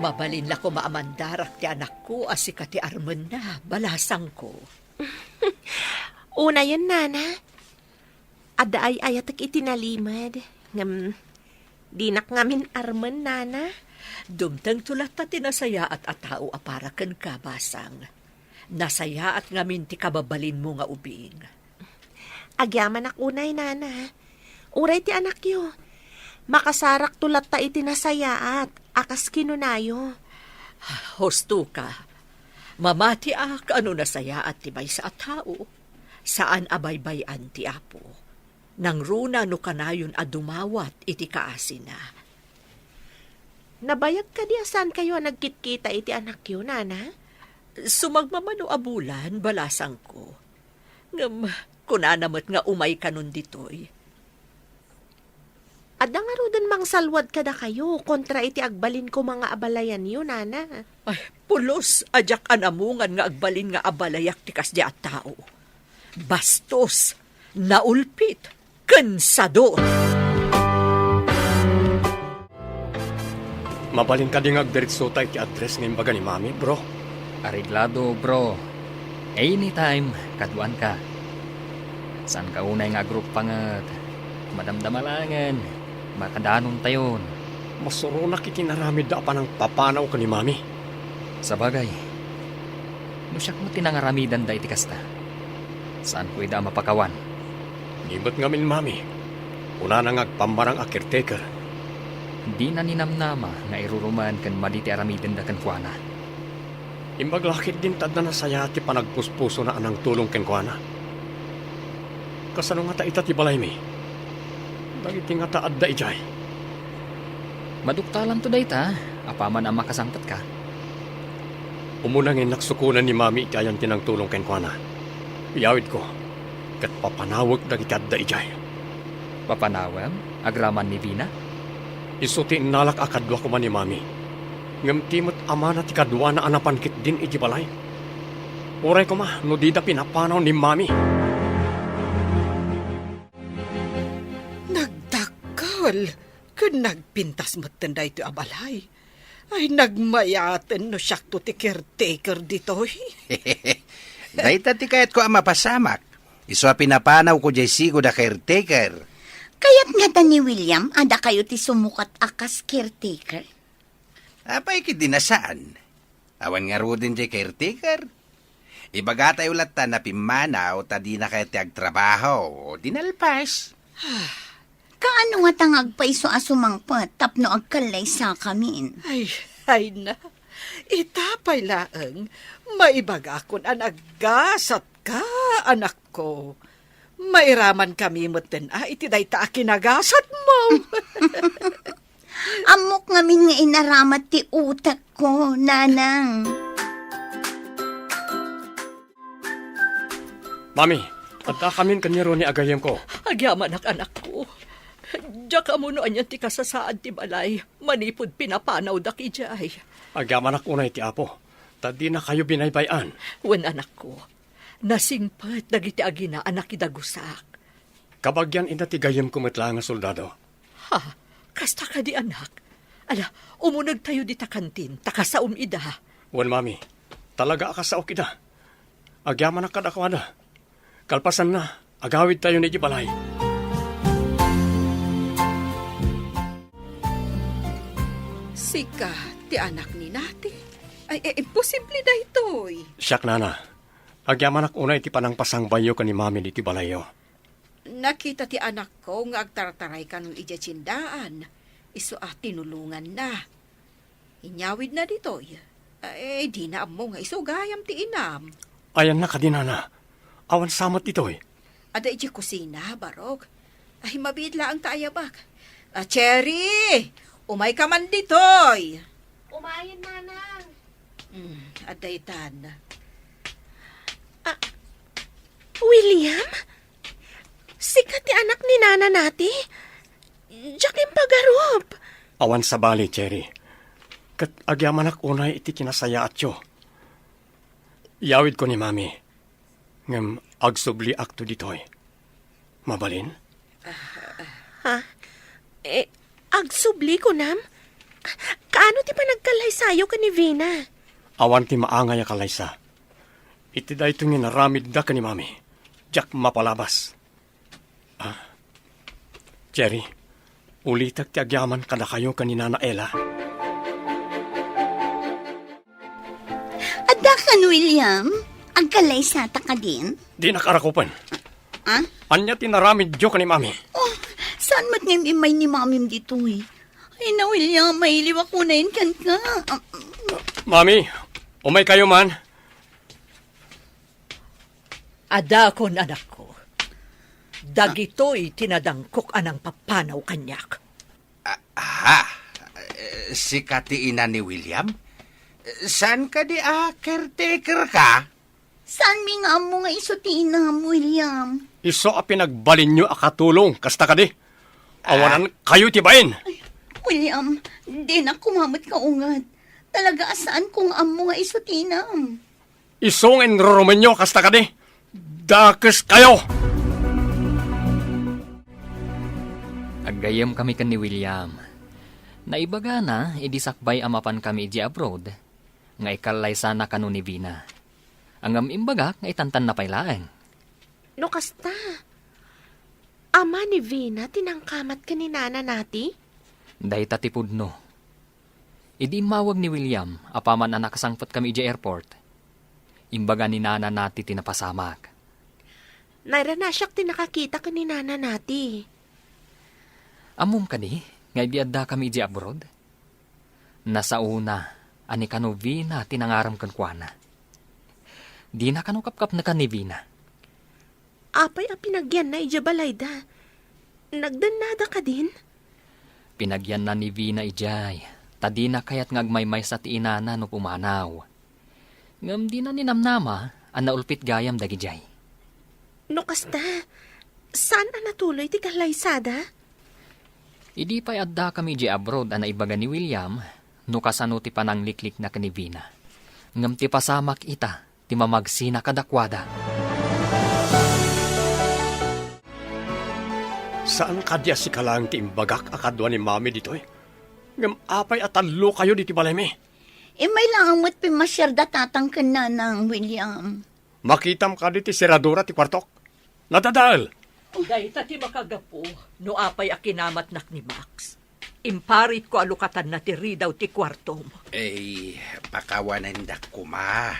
Mabalin la koma a mandarak ti anakko a sika ti armenna, balasangko. Unayen, Nana. Adda ay-ayatek iti nalimed. Ngem, dinak ngamin armen, Nana. Dumtengto latta ti nasayaat a tao a para kenka, basang. Nasayaat ngamin ti kababalinmo nga ubing. Agyamanak unay, Nana. Uray ti anakyo. Makasarakto latta iti nasayaat a kas kinunayo. Husto ka. Mamatiak a no nasayaat ti maysa a tao, saan a baybay-an ti Apo. Nangruna no kanayon a dumawat iti kaasina. Nabayag kadi a saankayo a nagkitkita iti anakyo, Nana? Sumagmamano a bulan, balasangko. Ngem, kunana met nga umay kanon ditoy. Adda ngaruden mangsalwad kadakayo kontra iti agbalin koma nga abalayanyo, Nana. Ay, pulos a diak anamungan nga agbalin nga abalayak ti kasdi a tao. Bastos, naulpit, ken sadot. Mabalin kadi nga agdiretsota iti address nga imbaga ni Mami, bro? Areglado, bro. Anytime, kaduanka. Saanka unay nga agruppanget. Madamdama laengen, makadanontayon. Masuronak iti inaramidda a panangpapanaw ken ni Mami. Sabagay, no siak met ti nangaramidanda iti kasta, saanko ida a mapakawan. Ni met ngamin, Mami, kunana nga agpammarang a caretaker. Dina ninamnama nga irurumen ken madi ti aramidenda kenkuana. Imbag la ketdin ta adda nasayaat ti panagpuspusona a nangtulong kenkuana. Kasano ngata ita ti balaymi? Dagiti ngata adda idiay? Maduktalanto dayta, apaman a makasangpetka. Umuna nga innak sukonen ni Mami iti ayan ti nangtulong kenkuana. Iyawidko, ket papanawek dagiti adda idiay. Papanawem? Agraman ni Vina? Isu ti innalak a kadua koma ni Mami. Ngem ti met amana ti kaduana a napan ketdin iti balay. Uray koma no dida pinapanaw ni Mami. Nagdakkel ken nagpintas metten daytoy a balay. Ay, nagmayaten no siakto ti caretaker ditoy. Dayta ti kayatko a mapasamak. Isu a pinapanawko diay sigud a caretaker. Kayat ngata ni William a dakayo ti sumukat a kas caretaker? Apay, ket di na saan. Awan ngaruden diay caretaker. Ibagatayo latta a pimmanaw ta dinakayo ti agtrabaho, o di nalpas. Kaano ngata nga agpayso a sumangpet tapno agkallaysakamin? Ay, ay na. Ita pay laeng, maibagakon a naggasatka, anakko. Mairamankami metten a iti dayta a kinagasatmo. Ammok ngamin nga inaramat ti utekko, Nanang. Mami, adda kamin ken ni Ronnie a gayyemko. Agyamanak, anakko. Diak ammo no anian ti kasasaad ti balay manipud pinapanawdak idiay. Agyamanak unay ti Apo, ta dinakayo binaybay-an. Wen, anakko, nasingpet dagiti agina a nakidagusak. Kabagian ida ti gayyemko met laeng a soldado. Ha? Kasta kadi, anak? Ala, umunegtayo dita kantin, ta kasaom ida. Wen, Mami. Talaga a kasaok ida. Agyamanak kadakuada. Kalpasanna, agawidtayon idiay balay. Sika ti anak ni Nati? Ay, eh, imposible daytoy. Siak, Nana. Agyamanak unay ti panangpasangbayyo ken ni Mami ditoy balayyo. Nakita ti anakko nga agtartaray kanon idiay tiendaan, isu a tinulonganna. Inyawidna ditoy. Ay, dina ammo nga isu gayam ti inam. Ayanna kadi, Nana? Awan sa met ditoy? Adda idiay kusina, Barok. Ay, mabiit laeng ta ayabak. Ah, Cherry! Umayka man ditoy! Umayen, Nanang. Hmm, adda itan. Ah, William? Sika ti anak ni Nana Nati? Diak impagarup. Awan sabali, Cherry. Ket agyamanak unay iti kinasayaatyo. Iyawidko ni Mami. Ngem agsubliakto ditoy. Mabalin? Ha? Eh, agsubli kunam? Kaano ti panagkallaysayo ken ni Vina? Awan ti maangay a kallaysa. Iti daytoy nga inaramidda ken ni Mami, diak mapalabas. Ah, Jerry, ulitek ti agyaman kadakayo ken ni Nana Ella. Adda kan, William? Agkallaysata kadin? Dinak arakupen. Ah? Ania ti inaramidyo ken ni Mami? Oh, saan met nga immay ni Mamim ditoy? Ay na, William, mailiwak unayen kenka. Mami, umaykayo man. Adakon, anakko. Dagitoy ti nadangkok a nangpapanaw kaniak. Ah, ha? Eh, sika ti ina ni William? Saan kadi a caretaker ka? Saanmi nga ammo nga isu ti inam, William? Isu a pinagbalinyo a katulong, kasta kadi? Awanan kayo ti bain. Ay, William, dinak kumamet kaunget. Talaga a saanko nga ammo nga isu ti inam. Isu nga inrurumenyo, kasta kadi? Dakes kayo! Aggayyem kami ken ni William. Naibagana idi sakbay a mapan kami idiay abroad, nga ikallaysana kano ni Vina. Ngem imbagak nga itantanna pay laeng. No kasta, ama ni Vina ti nangkamat ken ni Nana Nati? Dayta ti pudno. Idi immawag ni William, apaman a nakasangpet kami idiay airport, imbaga ni Nana Nati ti napasamak. Nairana siak ti nakakita ken ni Nana Nati. Ammom kadi nga idi adda kami idiay abroad? Nasaona a ni kano Vina ti nangarem kenkuana. Dina kano kapkapnekan ni Vina. Apay a pinagyanna idiay balayda? Nagdennada kadin? Pinagyanna ni Vina idiay, ta dina kayat nga agmaymaysa ti inana no pumanaw. Ngem dina ninamnama a naulpit gayam dagidiay. No kasta, saan a natuloy ti kallaysada? Idi pay adda kami idiay abroad a naibaga ni William no kasano ti panangliklikna ken ni Vina. Ngem ti pasamak ita ti mamagsina kadakuada. Saan kadi a sika laeng ti imbagak a kadua ni Mami ditoy? Ngem apay a tallo kayo ditoy balaymi? Immay laeng met pimmasiar da tatang ken nanang, William. Makitam kadi ti seradura ti kuartok? Nadadael. Dayta ti makagapu no apay a kinamatnak ni Max. Imparitko a lukatanna ti ridaw ti kuartom. Ay, pakawanendak koma.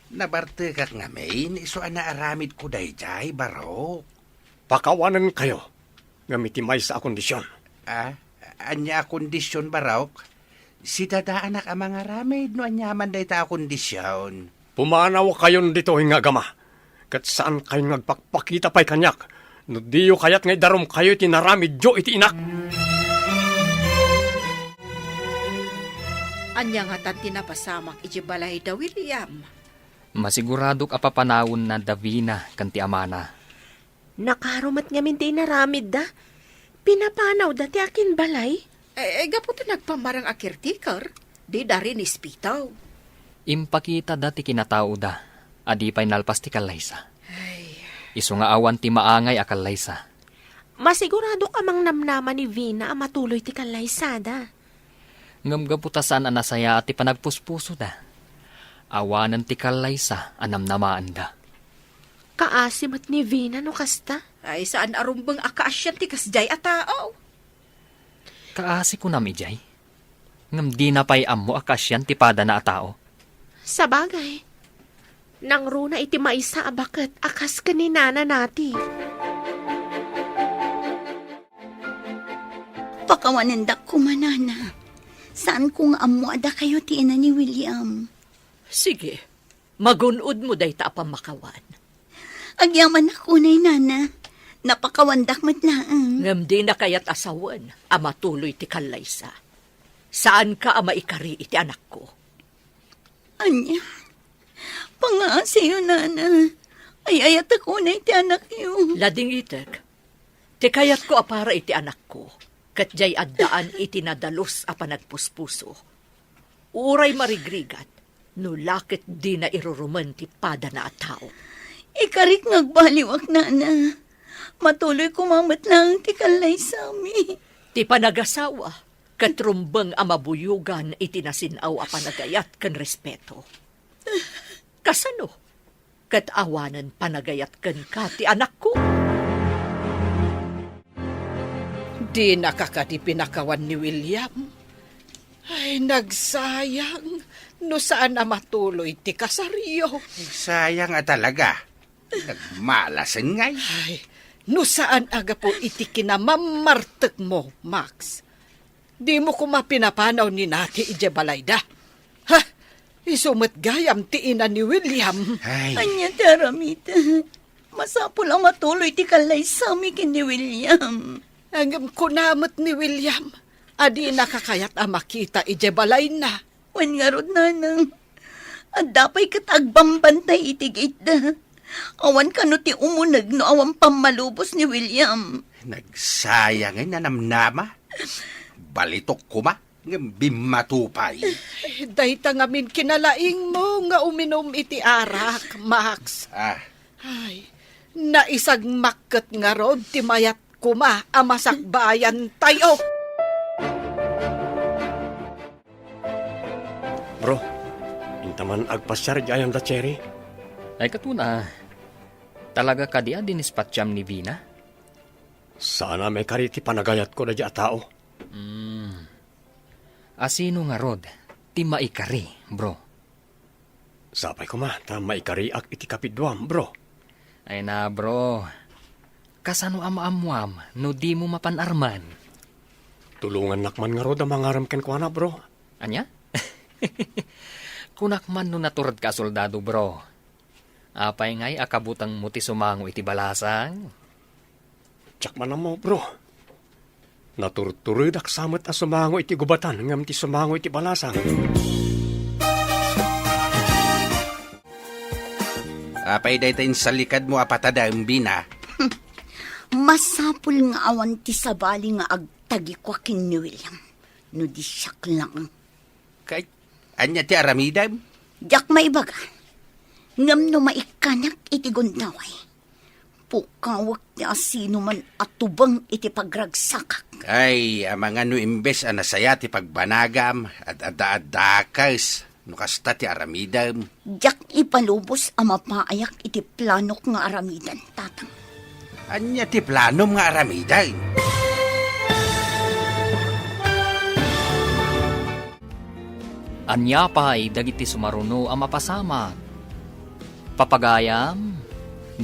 Nabartekak ngamin isu a naaramidko daydiay, Barok. Pakawanenkayo, ngem iti maysa a kondision. Ah, ania a kondision, Barok? Sidadaanak a mangaramid no aniaman dayta a kondision. Pumanawkayon ditoy nga agama, ket saankayon nga agpakpakita pay kaniak no diyo kayat nga idarumkayo iti naramidyo iti inak. Ania ngatan ti napasamak iti balayda, William? Masiguradok a papanawenna da Vina ken ti amana. Nakaro met ngamin ti inaramidda. Pinapanawda ti akinbalay. Eh, eh, gapu ta nagpammarang a caretaker, dida rinispitaw. Impakitada ti kinataoda a di pay nalpas ti kallaysa. Ay. Isu nga awan ti maangay a kallaysa. Masiguradok a mangnamnama ni Vina a matuloy ti kallaysada. Ngem gapu ta saan a nasayaat ti panagpuspusoda, awanen ti kallaysa a namnamaenda. Kaasi met ni Vina no kasta. Ay, saan a rumbeng a kaasian ti kasdiay a tao. Kaasi kunam idiay? Ngem dina pay ammo a kaasian ti padana a tao. Sabagay, nangruna iti maysa a baket a kas ken ni Nana Nati. Pakawanendak koma, Nana. Saanko nga ammo a dakayo ti ina ni William. Sige, magun-odmo dayta a pammakawan. Agyamanak unay, Nana. Napakawandak met laeng. Ngem dina kayat a sawen a matuloy ti kallaysa. Saanka a maikari iti anakko. Ania? Pangaasiyo, Nana. Ay-ayatek unay ti anakyo. Ladingitek. Ti kayatko a para iti anakko, ket diay addaan iti nadalus a panagpuspuso. Uray marigrigat, no la ket dina irurumen ti padana a tao. Ikarik nga agbaliwak, Nana. Matuloy koma met laeng ti kallaysami. Ti panagasawa, Ket rumbeng a mabuyogan iti nasin-aw a panagayat ken respeto. Kasano? Ket awanen panagayat kenka ti anakko. Dinaka kadi pinakawan ni William? Ay, nagsayang no saan a matuloy ti kasaryo. Sayang a talaga. Nagmalasen ngay. Ay, no saan a gapu iti kinamammartekmo, Max. Dimo koma pinapanaw ni Nati idiay balayda. Ha? Isu met gayam ti ina ni William. Ay. Ania ti aramid? Masapul a matuloy ti kallaysami ken ni William. Ngem kuna met ni William a dinaka kayat a makita idiay balayna. Wen ngarud, nanang, adda pay ket agbambantay iti gate-da. Awan kano ti umuneg no awan pammalubos ni William. Nagsayang a namnama. Balitok koma, ngem bimmato pay. Dayta ngamin kinalaingmo nga uminum iti arak, Max. Ah. Ay, naisagmak ket ngarud ti mayat koma a masakbayantayo. Bro, inta man agpasiar idiay ayam da Cherry. Ay, katuna, talaga kadi a dinispatcham ni Vina? Saan a maikari ti panagayatko daydiay a tao. Hmm. Asino ngarud ti maikari, bro? Sapay koma ta maikariak iti kapiduam, bro. Ay na, bro. Kasano a maammuam no dimo mapan-arman? Tulongannak man ngarud a mangarem kenkuana, bro. Ania? Kunak man no naturedka a soldado, bro. Apay ngay a kabutengmo ti sumango iti balasang? Diak man ammo, bro. Naturturedak sa met a sumango iti gubatan ngem ti sumango iti balasang. Apay dayta insalikadmo a patadem, Vina? Masapul nga awan ti sabali nga agtagikua ken ni William, no di siak lang. Kay, ania ti aramidem? Diak maibaga. Ngem no maikkanak iti gundaway, pukawek ti asinoman a tubeng iti pagragsakak. Ay, amangan no imbes a nasaya ti pagbanagam, ad-adda-addakes, no kasta ti aramidem. Diak ipalubos a mapaayak iti planok nga aramiden, Tatang. Ania ti planom nga aramiden? Ania pay dagiti sumaruno a mapasamak? Papagayam,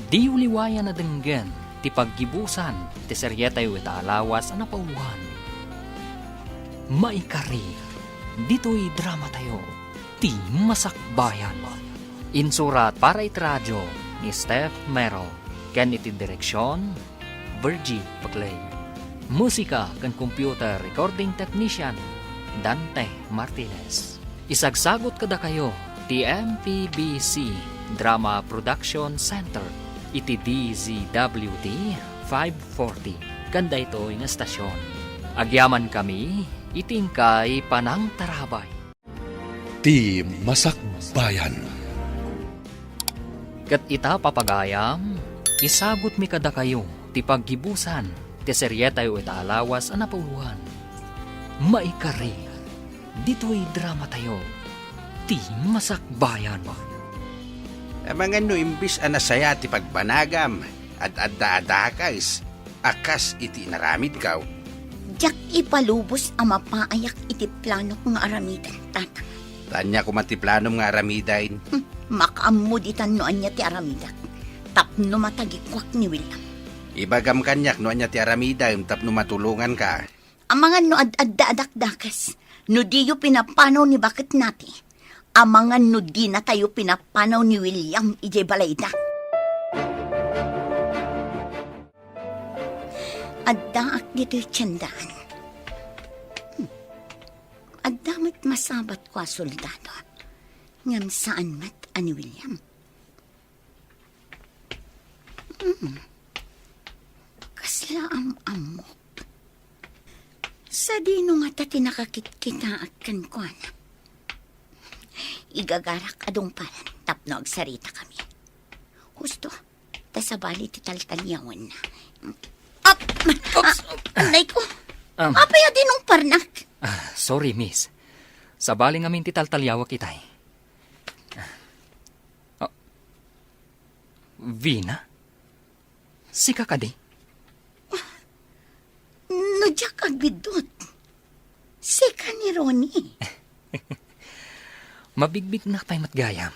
diyo liwayan a denggen ti paggibusan ti serietayo ita a lawas a napauluan. Maikari, ditoy dramatayo, ti Masakbayan. Insurat para iti radio ni Steph Mero ken iti direksion, Virgie Paclay. Musika ken computer recording technician, Dante Martinez. Isagsagut kadakayo ti M P B C Drama Production Center iti D Z W T five forty ken daytoy nga estasion. Agyamankami iti inkay panangtarabay. Ti Masakbayan. Ket ita, papagayam, isagutmi kadakayo ti paggibusan ti serietayo ita a lawas a napauluan. Maikari, ditoy dramatayo, Ti Masakbayan. Amangan no imbis a nasaya ti pagbanagam, ad-adda a dakes, a kas iti inaramidko. Diak ipalubos a mapaayak iti planok nga aramiden, Tatang. Ta ania koma ti planom nga aramiden? Hmm, makaammo ditan no ania ti aramidak. Tapno matagikuak ni William. Ibagam kaniak no ania ti aramidem tapno matulonganka. Amangan no ad-adda a dakdakes, no diyo pinapanaw ni Baket Nati. Amangan no dinatayo pinapanaw ni William idiay balayda. Addaak ditoy tiendaan. Hmm. Adda met masabatko a soldado. Ngem saan met a ni William. Hmm. Kasla am-ammok. Sadino ngata ti nakakitkitaak kenkuana? Igagarak a dungparan tapno agsaritakami. Husto, ta sabali ti taltaliawenna. Ap! Oops! Ah, anay ko! Am. Apay a dinungparnak? Ah, sorry, miss. Sabali ngamin ti taltaliawak itay. Ah, Vina? Sika kadi? No diak agbiddut, sika ni Ronnie. Mabigbignak pay met gayam.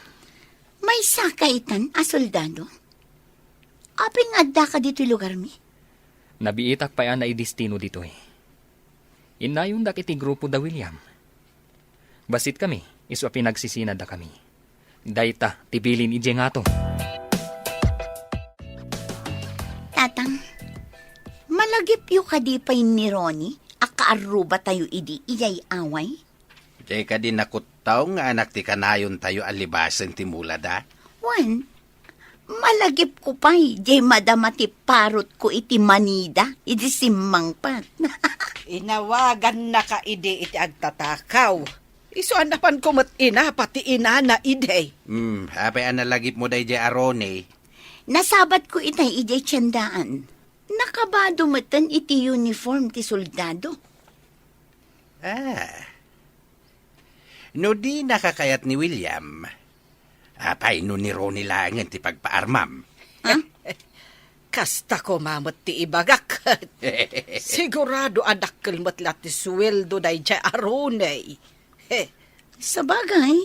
Maysaka itan a soldado? Apay nga addaka ditoy lugarmi? Nabiitak pay a naidestino ditoy. Innayondak iti grupo da William. Bassit kami, isu a pinagsisinaddakami. Dayta ti bilin idiay ngato. Tatang, malagipyo kadi pay ni Ronnie a kaarrubatayo idi idiay away? Diay kadi nakuttaw nga anak ti kanayontayo a libasen ti mulada? Wen, malagipko pay diay madama ti parotko iti Manila idi simmangpet. Inawagannaka idi iti agtatakaw. Isu a napanko met inapa ti inana idi. Hmm, apay a nalagipmo daydiay a Ronnie? Nasabatko itay idiay tiendaan. Nakabado metten iti uniform ti soldado. Ah. No dinaka kayat ni William, apay no ni Ronnie laengen ti pagpaarmam? Ha? Kasta koma met ti ibagak. Sigurado a dakkel met la ti sueldo daydiay a Ronnie. He. Sabagay,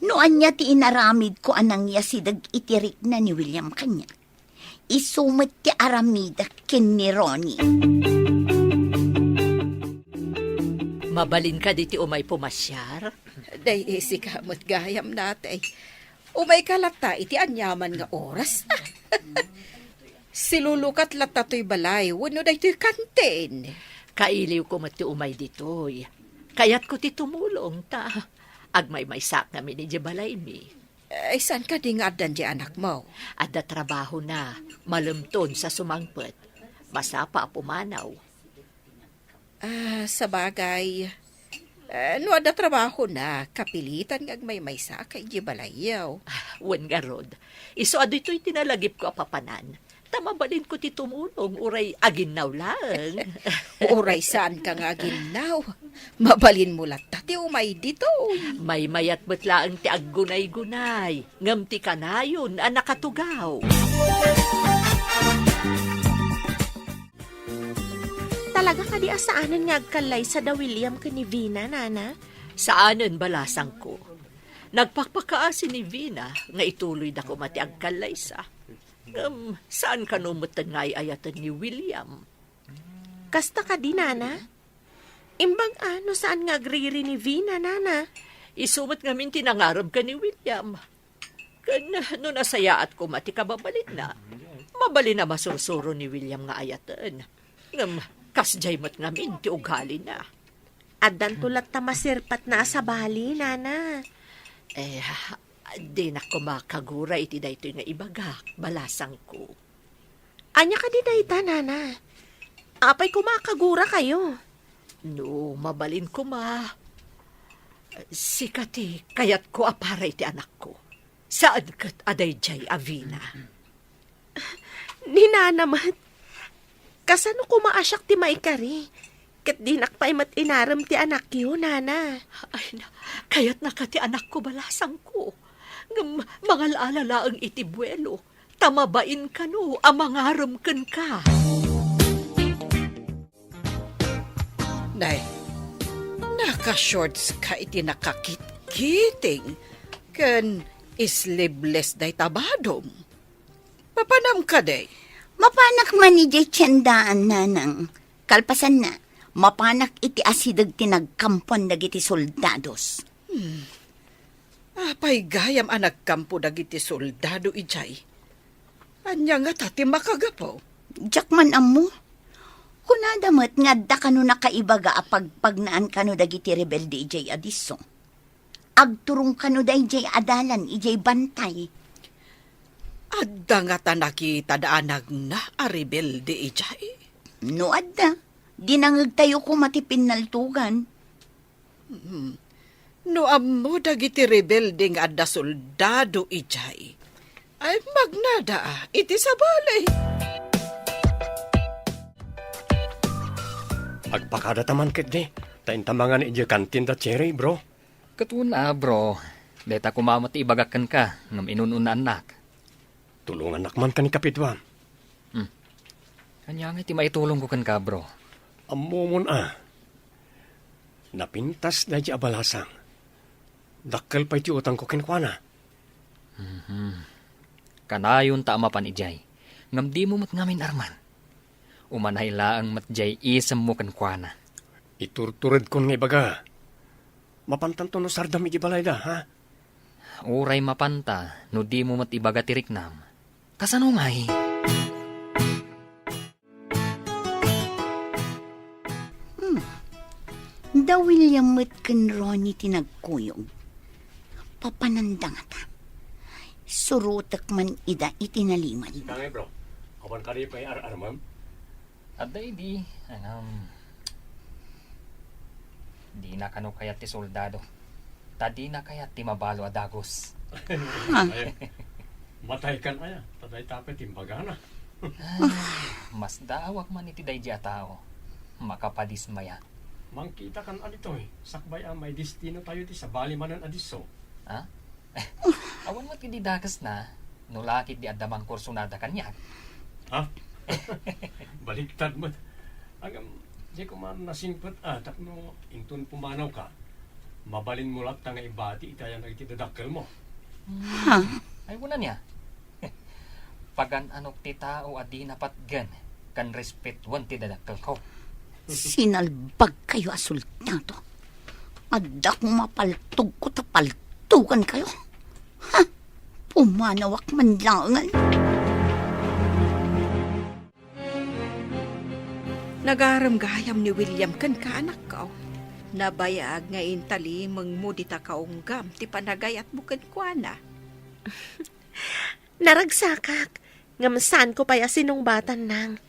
no ania ti inaramidko a nangyasideg iti rikna ni William kaniak, isu met ti aramidek ken ni Ronnie. Mabalin kadi ti umay pumasiar? Day, isika met gayam natay. Umayka latta iti aniaman nga oras. Silulukat latta toy balay wenno daytoy kantin. Kailiwko met ti umay ditoy. Kayatko ti tumulong ta agmaymaysaak ngamin idiay balaymi. Ay, saan kadi nga addan diay anakmo? Adda trabahona, malemton sa sumangpet. Masapa a pumanaw. Ah, sabagay. Ah, no adda trabahona, kapilitan nga agmaymaysaak idiay balayyo. Ah, wen ngarud, isu a ditoy ti nalagipko a papanan. Ta mabalinko ti tumulong, uray aginnaw laeng. Uray saanka nga aginnaw, mabalinmo latta ti umay ditoy. Maymayat met laeng ti aggunaygunay, ngem ti kanayon a nakatugaw. Talaga kadi a saanen nga agkallaysa da William ken ni Vina, Nana? Saanen, balasangko. Nagpakpakaasi ni Vina nga ituloyda koma ti agkallaysa. Ngem, saan kano metten nga ay-ayaten ni William? Kasta kadi, Nana? Imbag a no saan nga agriri ni Vina, Nana? Isu met ngamin ti nangarem ken ni William. Ken no nasayaat koma ti kababalinna, mabalin a masursuro ni William nga ayaten. Ngem kasdiay met ngamin ti ugalina. Addanto latta masirpatna a sabali, Nana. Eh, dinak koma kagura iti daytoy nga ibagak, balasangko. Ania kadi dayta, Nana? Apay koma a kagurakayo? No, mabalin koma. Sika ti kayatko a para iti anakko. Saan ket a daydiay a Vina. Ni Nana met. Kasano koma a siak ti maikari? Ket dinak pay met inarem ti anakyo, Nana. Ay, na, kayatnaka ti anakko, balasangko. Ngem mangal-ala laeng iti buelo, ta mabain kano a mangarem kenka. Nay, naka-shorts ka iti nakakitkiting ken sleeveless dayta badom. Mapanam kadi? Mapanak man idiay tiendaan, Nanang. Kalpasanna, mapanak iti asideg ti nagkampuan dagiti soldados. Hmm. Apay gayam a nagkampo dagiti soldado idiay? Ania ngata ti makagapu? Diak man ammo. Kunada met nga adda kano nakaibaga a pagpagnaan kano dagiti rebelde idiay a disso. Agturong kano daydiay a dalan idiay bantay. Adda ngata nakitada a nagna a rebelde idiay? No adda, dinangegtayo koma ti pinnaltugan. Hmm. No ammo dagiti rebelde nga adda soldado idiay, ay magnada iti sabali. Agpakadata man ketdi, Inta mangan idiay kantin da Cherry, bro? Ket wen a, bro. Dayta koma met ti ibagak kenka ngem inun-unaannak. Tulongannak man ken ni Kapidua. Hmm. Ania ngay ti maitulongko kenka, bro? Ammomon a. Napintas daydi a balasang. Dakkel pay ti utangko kenkuana. Mhm. Kanayon ta a mapan idiay, ngem dimo met ngamin arman. Umanay laeng met diay isemmo kenkuana. Iturturedkon nga ibaga. Mapantanto no sardam iti balayda, ha? Uray mapanta no dimo met ibaga ti riknam. Kasano ngay? Hmm. Da William met ken Ronnie ti nagkuyog. Papananda ngata. Surotek man ida iti nalimed. Ita ngay, bro. Awan kadi pay ar-armem? Adda idi, ngem, dina kano kayat ti soldado. Ta dina kayat ti mabalo a dagus. Ha? Ay, mataykan aya, ta dayta pay ti imbagana. Masdaawak man iti daydi a tao. Makapadismaya. Mangkitakan a ditoy, sakbay a maidestinatayo ti sabali manen a disso. Ha? Awan met idi dakesna, no lakit di adda mangkursunada kaniak. Ha? Baliktad met. Ngem, di ko man nasingpet a tapno inton pumanawka, mabalinmo latta nga ibati iti ayan dagiti dadakkelmo. Ha? Ay, kuna niya. Pagan-anok ti tao a dina patgen ken respetuen ti dadakkelko. Sinalbagkayo a soldado. Adda koma paltogko ta paltogankayo. Ha? Pumanawak man laengen. Nagarem gayam ni William kenka, anakko. Nabayag nga intalimengmo dita kaunggam ti panagayatmo kenkuana. Naragsakak, ngem saanko pay a sinungbatan, Nang.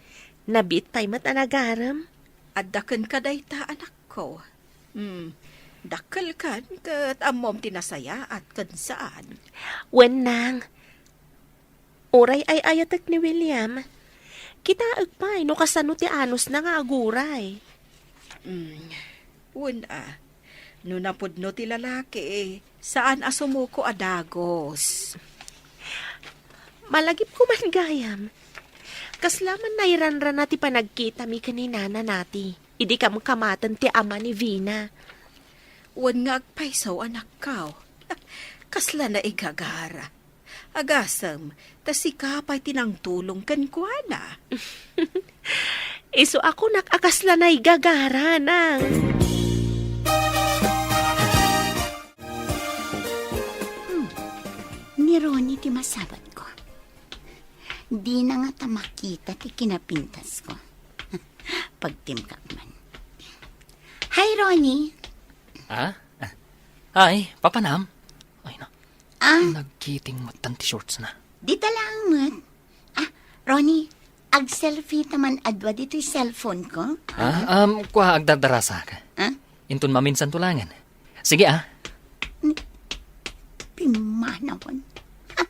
Nabiit pay met a nagarem. Adda kenka dayta, anakko. Hmm, dakkelkan ket ammom ti nasayaat ken saan. Wen, Nang. Uray ay-ayatek ni William. Kitaek pay no kasano ti anusna nga aguray. Hmm, wen a. No napudno ti lalaki, saan a sumuko a dagus. Malagipko man gayam. Kasla man nairanrana ti panagkitami ken ni Nana Nati idi kamkamaten ti ama ni Vina. Wen nga agpayso, anakko. Kasla naigagara. Agasem, ta sika pay ti nangtulong kenkuana. Isu a kunak a kasla naigagara, Nang. Hmm. Ni Ronnie ti masabatko. Dina ngata makita ti kinapintasko. Pagtimkak man. Hi, Ronnie. Ah? Hi, papanam? Ay, na. Ah. Nagkiting met ti shortsna. Dita laeng met. Ah, Ronnie, ag-selfie ta man adua ditoy cellphone ko. Ah, um, kua, agdardarasak. Ah? Inton maminsanto laengen. Sige, ah. Ni-, pimanawan. Ha?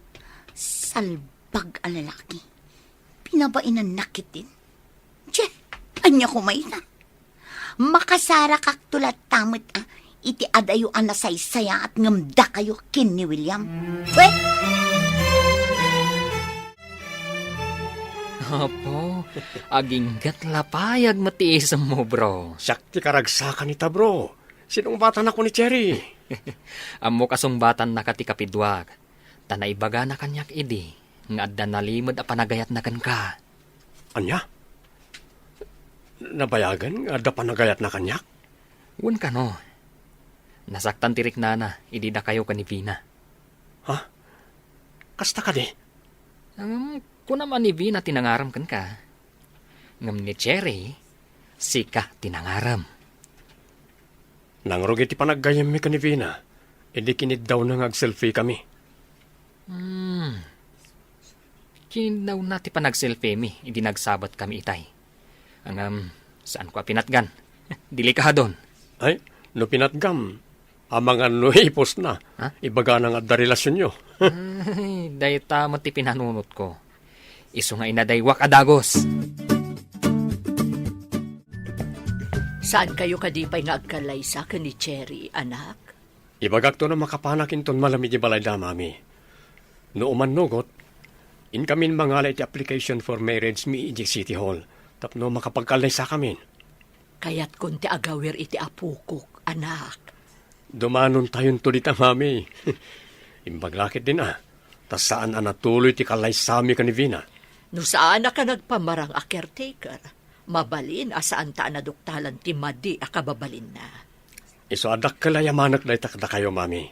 Salbag a lalaki. Pinabainannak ketdin. Tse, ania koma ita? Makasarakakto latta met, ah, iti adayo a nasaysayaat ngem dakayo ken ni William. Wen! Apo, aginggat la pay met ti isemmo, bro. Siak ti karagsakan ita, bro. Sinungbatannak ni Cherry. Ammok a sungbatannaka ti kapiduak. Ta naibagana kaniak idi nga adda nalimed a panagayatna kenka. Ania? Nabayagen nga adda panagayatna kaniak? Wen kano. Nasaktan ti riknana idi dakayo ken ni Vina. Ha? Kasta kadi? Ngem, kunam a ni Vina ti nangarem kenka. Ngem ni Cherry, sika ti nangarem. Nangrugi ti panaggayyemmi ken ni Vina, idi kiniddawna nga agselfie kami. Hmm. Kiniddawna ti panagselfiemi idi nagsabat kami itay. Ngem, saanko a pinatgan. Delikadon. Ay, no pinatgam, amangan no ipusna. Ha? Ibagana nga adda relasionyo. Ay, dayta met ti pinanunotko. Isu nga inadaywak a dagus. Saankayo kadi pay nga agkallaysa ken ni Cherry, anak? Ibagakto no makapanak inton malem iti balayda, Mami. No umannugot, inkamin mangala iti application for marriage mi idiay City Hall tapno makapagkallaysakamin. Kayatkon ti agawir iti apokok, anak. Dumanontayonto dita, Mami. Imbag la ketdin a, ta saan a natuloy ti kallaysami ken ni Vina. No saanak a nagpamarang a caretaker, mabalin a saanta a naduktalan ti madi a kababalinna. Isu a dakkel a yamanek dayta kadakayo, Mami.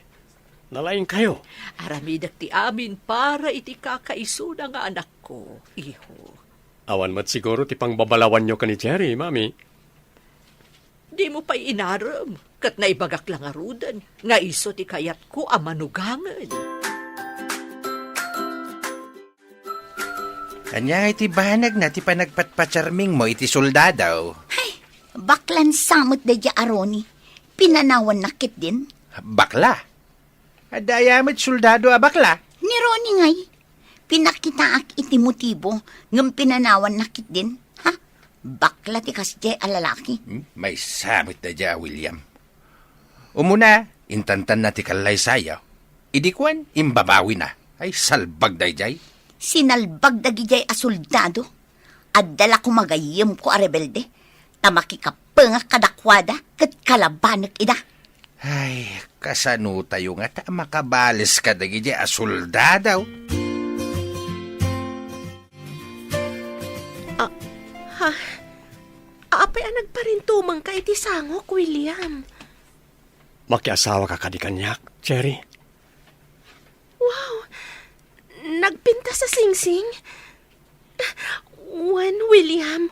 Nalaingkayo. Aramidek ti amin para iti kakaisuna nga anakko, iho. Awan met siguro ti pangbabalawanyo ken ni Cherry, Mami. Dimo pay inarem, ket naibagak la ngaruden nga isu ti kayatko a manugangen. Ania ngay ti banagna ti panagpatpacharmingmo iti soldado? Hay, baklan sa met daydiay a Ronnie. Pinanawannak ketdin. Bakla? Adda aya met soldado a bakla? Ni Ronnie ngay. Pinakitaak iti motibo ngem pinanawannak ketdin. Ha? Bakla ti kasdiay a lalaki. Hmm? Maysa met daydiay a William. Umuna, intantanna ti kallaysayo. Idi kuan, imbabawina. Ay, salbag daydiay. Sinalbag dagidiay a soldado. Adda la koma gayyemko a rebelde, ta makikapengak kadakuada ket kalabanek ida. Ay, kasanotayo ngata a makabales kadagidi a soldado? Ah, ha? Apay a nagparintumengka iti sangok, William? Makiasawaka kadi kaniak, Cherry? Wow! Nagpintas a singsing? Wen, William,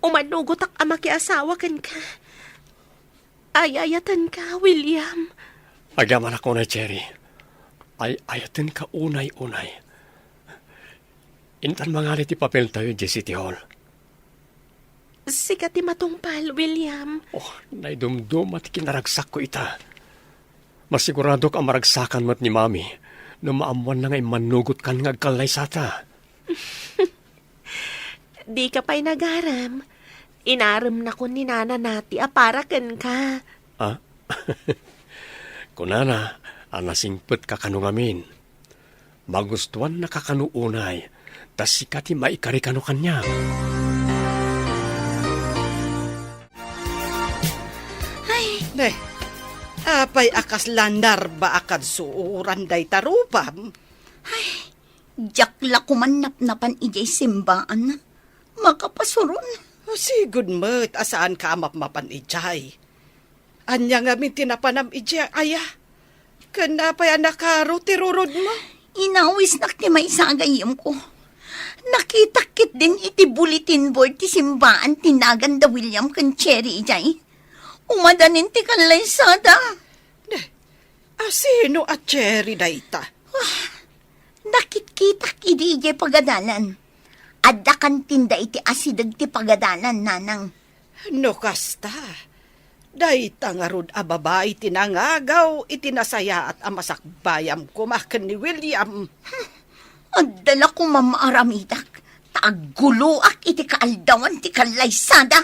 umanugotak a makiasawa kenka. Ay-ayatenka, William. Agyamanak unay, Cherry. Ay-ayatenka unay, unay. Intan mangali ti papeltayo idiay City Hall. Sika ti matungpal, William. Oh, naidumduma ti kinaragsakko ita. Masiguradok a maragsakan met ni Mami no maammoanna nga immannugotkan nga agkallaysata. Dika pay nagaram. Inaremnakon ni Nana Nati a para kenka. Ah? Kunana a nasingpetka kano ngamin. Magustuannaka kano unay, ta sika ti maikari kano kaniak. Ay. Ne, apay a kasla narba a kadsuoran dayta rupam? Ay, diak la koman napnapan idiay simbaan. Makapasuron. O, sigud met a saanka a mapmapan idiay. Ania ngamin ti napanam idiay, aya? Ken apay a nakaro ti rurodmo? Inawisnak ti maysa a gayyemko. Nakitak ketdin iti bulletin board ti simbaan ti nagan da William ken Cherry idiay. Umadanin ti kallaysada. Ne, a sino a Cherry dayta? Ah, nakitkitak idi idiay pagadalan. Adda kantinda iti asideg ti pagadalan, nanang. No kasta, dayta ngarud a babai ti nangagaw iti nasayaat a masakbayam koma ken ni William. Adda la koma maaramidak, ta agguloak iti kaaldawan ti kallaysada.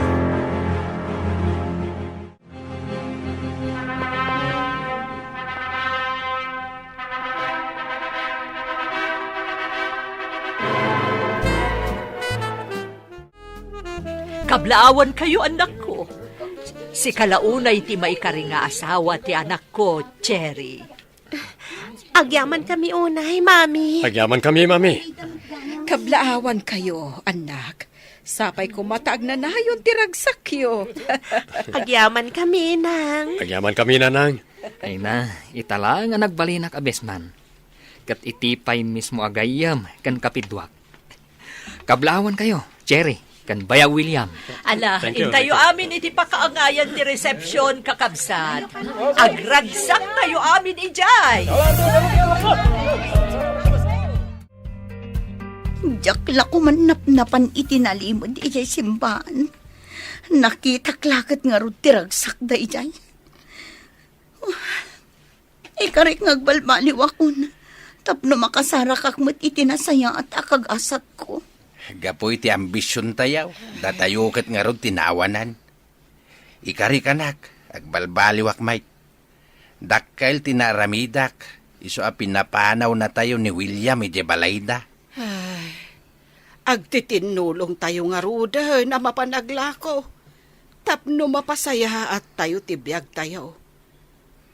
Kablaawankayo, annakko. Sika la unay ti maikari nga asawa ti anakko, Cherry. Agyamankami unay, Mami. Agyamankami, Mami. Kablaawankayo, annak. Sapay koma ta agnanayon ti ragsakyo. Agyamankami, Nang. Agyamankami, Nanang. Ay na, ita la nga nagbalinak a best man. Ket iti pay mismo a gayyem ken kapiduak. Kablaawankayo, Cherry, ken Bayag William. Ala, thank you, intayo thank you. Amin iti pakaangayan ti resepsyon, kakabsat. Agragsaktayo amin idiay. Diak la koman napnapan iti nalimed idiay simbaan. Nakitak la ket ngarud ti ragsakda idiay. Ikarik nga agbalbaliwakon tapno makasarakak met iti nasayaat a kagasatko. Gapu iti ambisiontayo, datayo ket ngarud ti naawanan. Ikarikanak, agbalbaliwak met. Dakkel ti naaramidak, isu a pinapanawnatayo ni William idiay balayda. Ay, agtitinnulongtayo ngaruden a mapan aglako tapno mapasayaattayo ti biagtayo.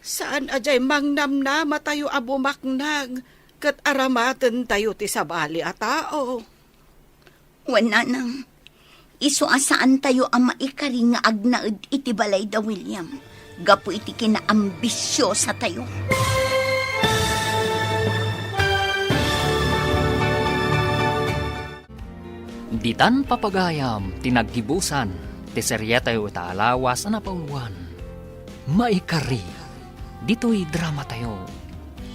Saan a diay mangnamnamatayo a bumaknang ket aramatentayo ti sabali a tao. Wen, nanang, isu a saantayo a maikari nga agnaed iti balayda William gapu iti kinaambisiosatayo. Ditan papagayam ti naggibusan ti serietayo ita a lawas a napauluan, Maikari. Ditoy dramatayo,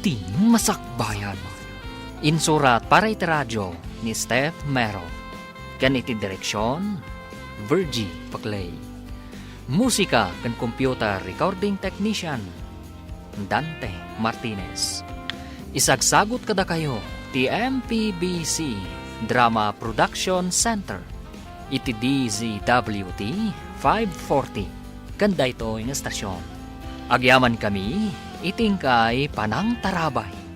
Ti Masakbayan. Insurat para iti radio ni Steph Mero. Ken iti direksion, Virgie Paclay. Musika ken computer recording technician, Dante Martinez. Isagsagut kadakayo ti M P B C Drama Production Center iti D Z W T five forty ken daytoy nga estasion. Agyamankami iti inkay panangtarabay.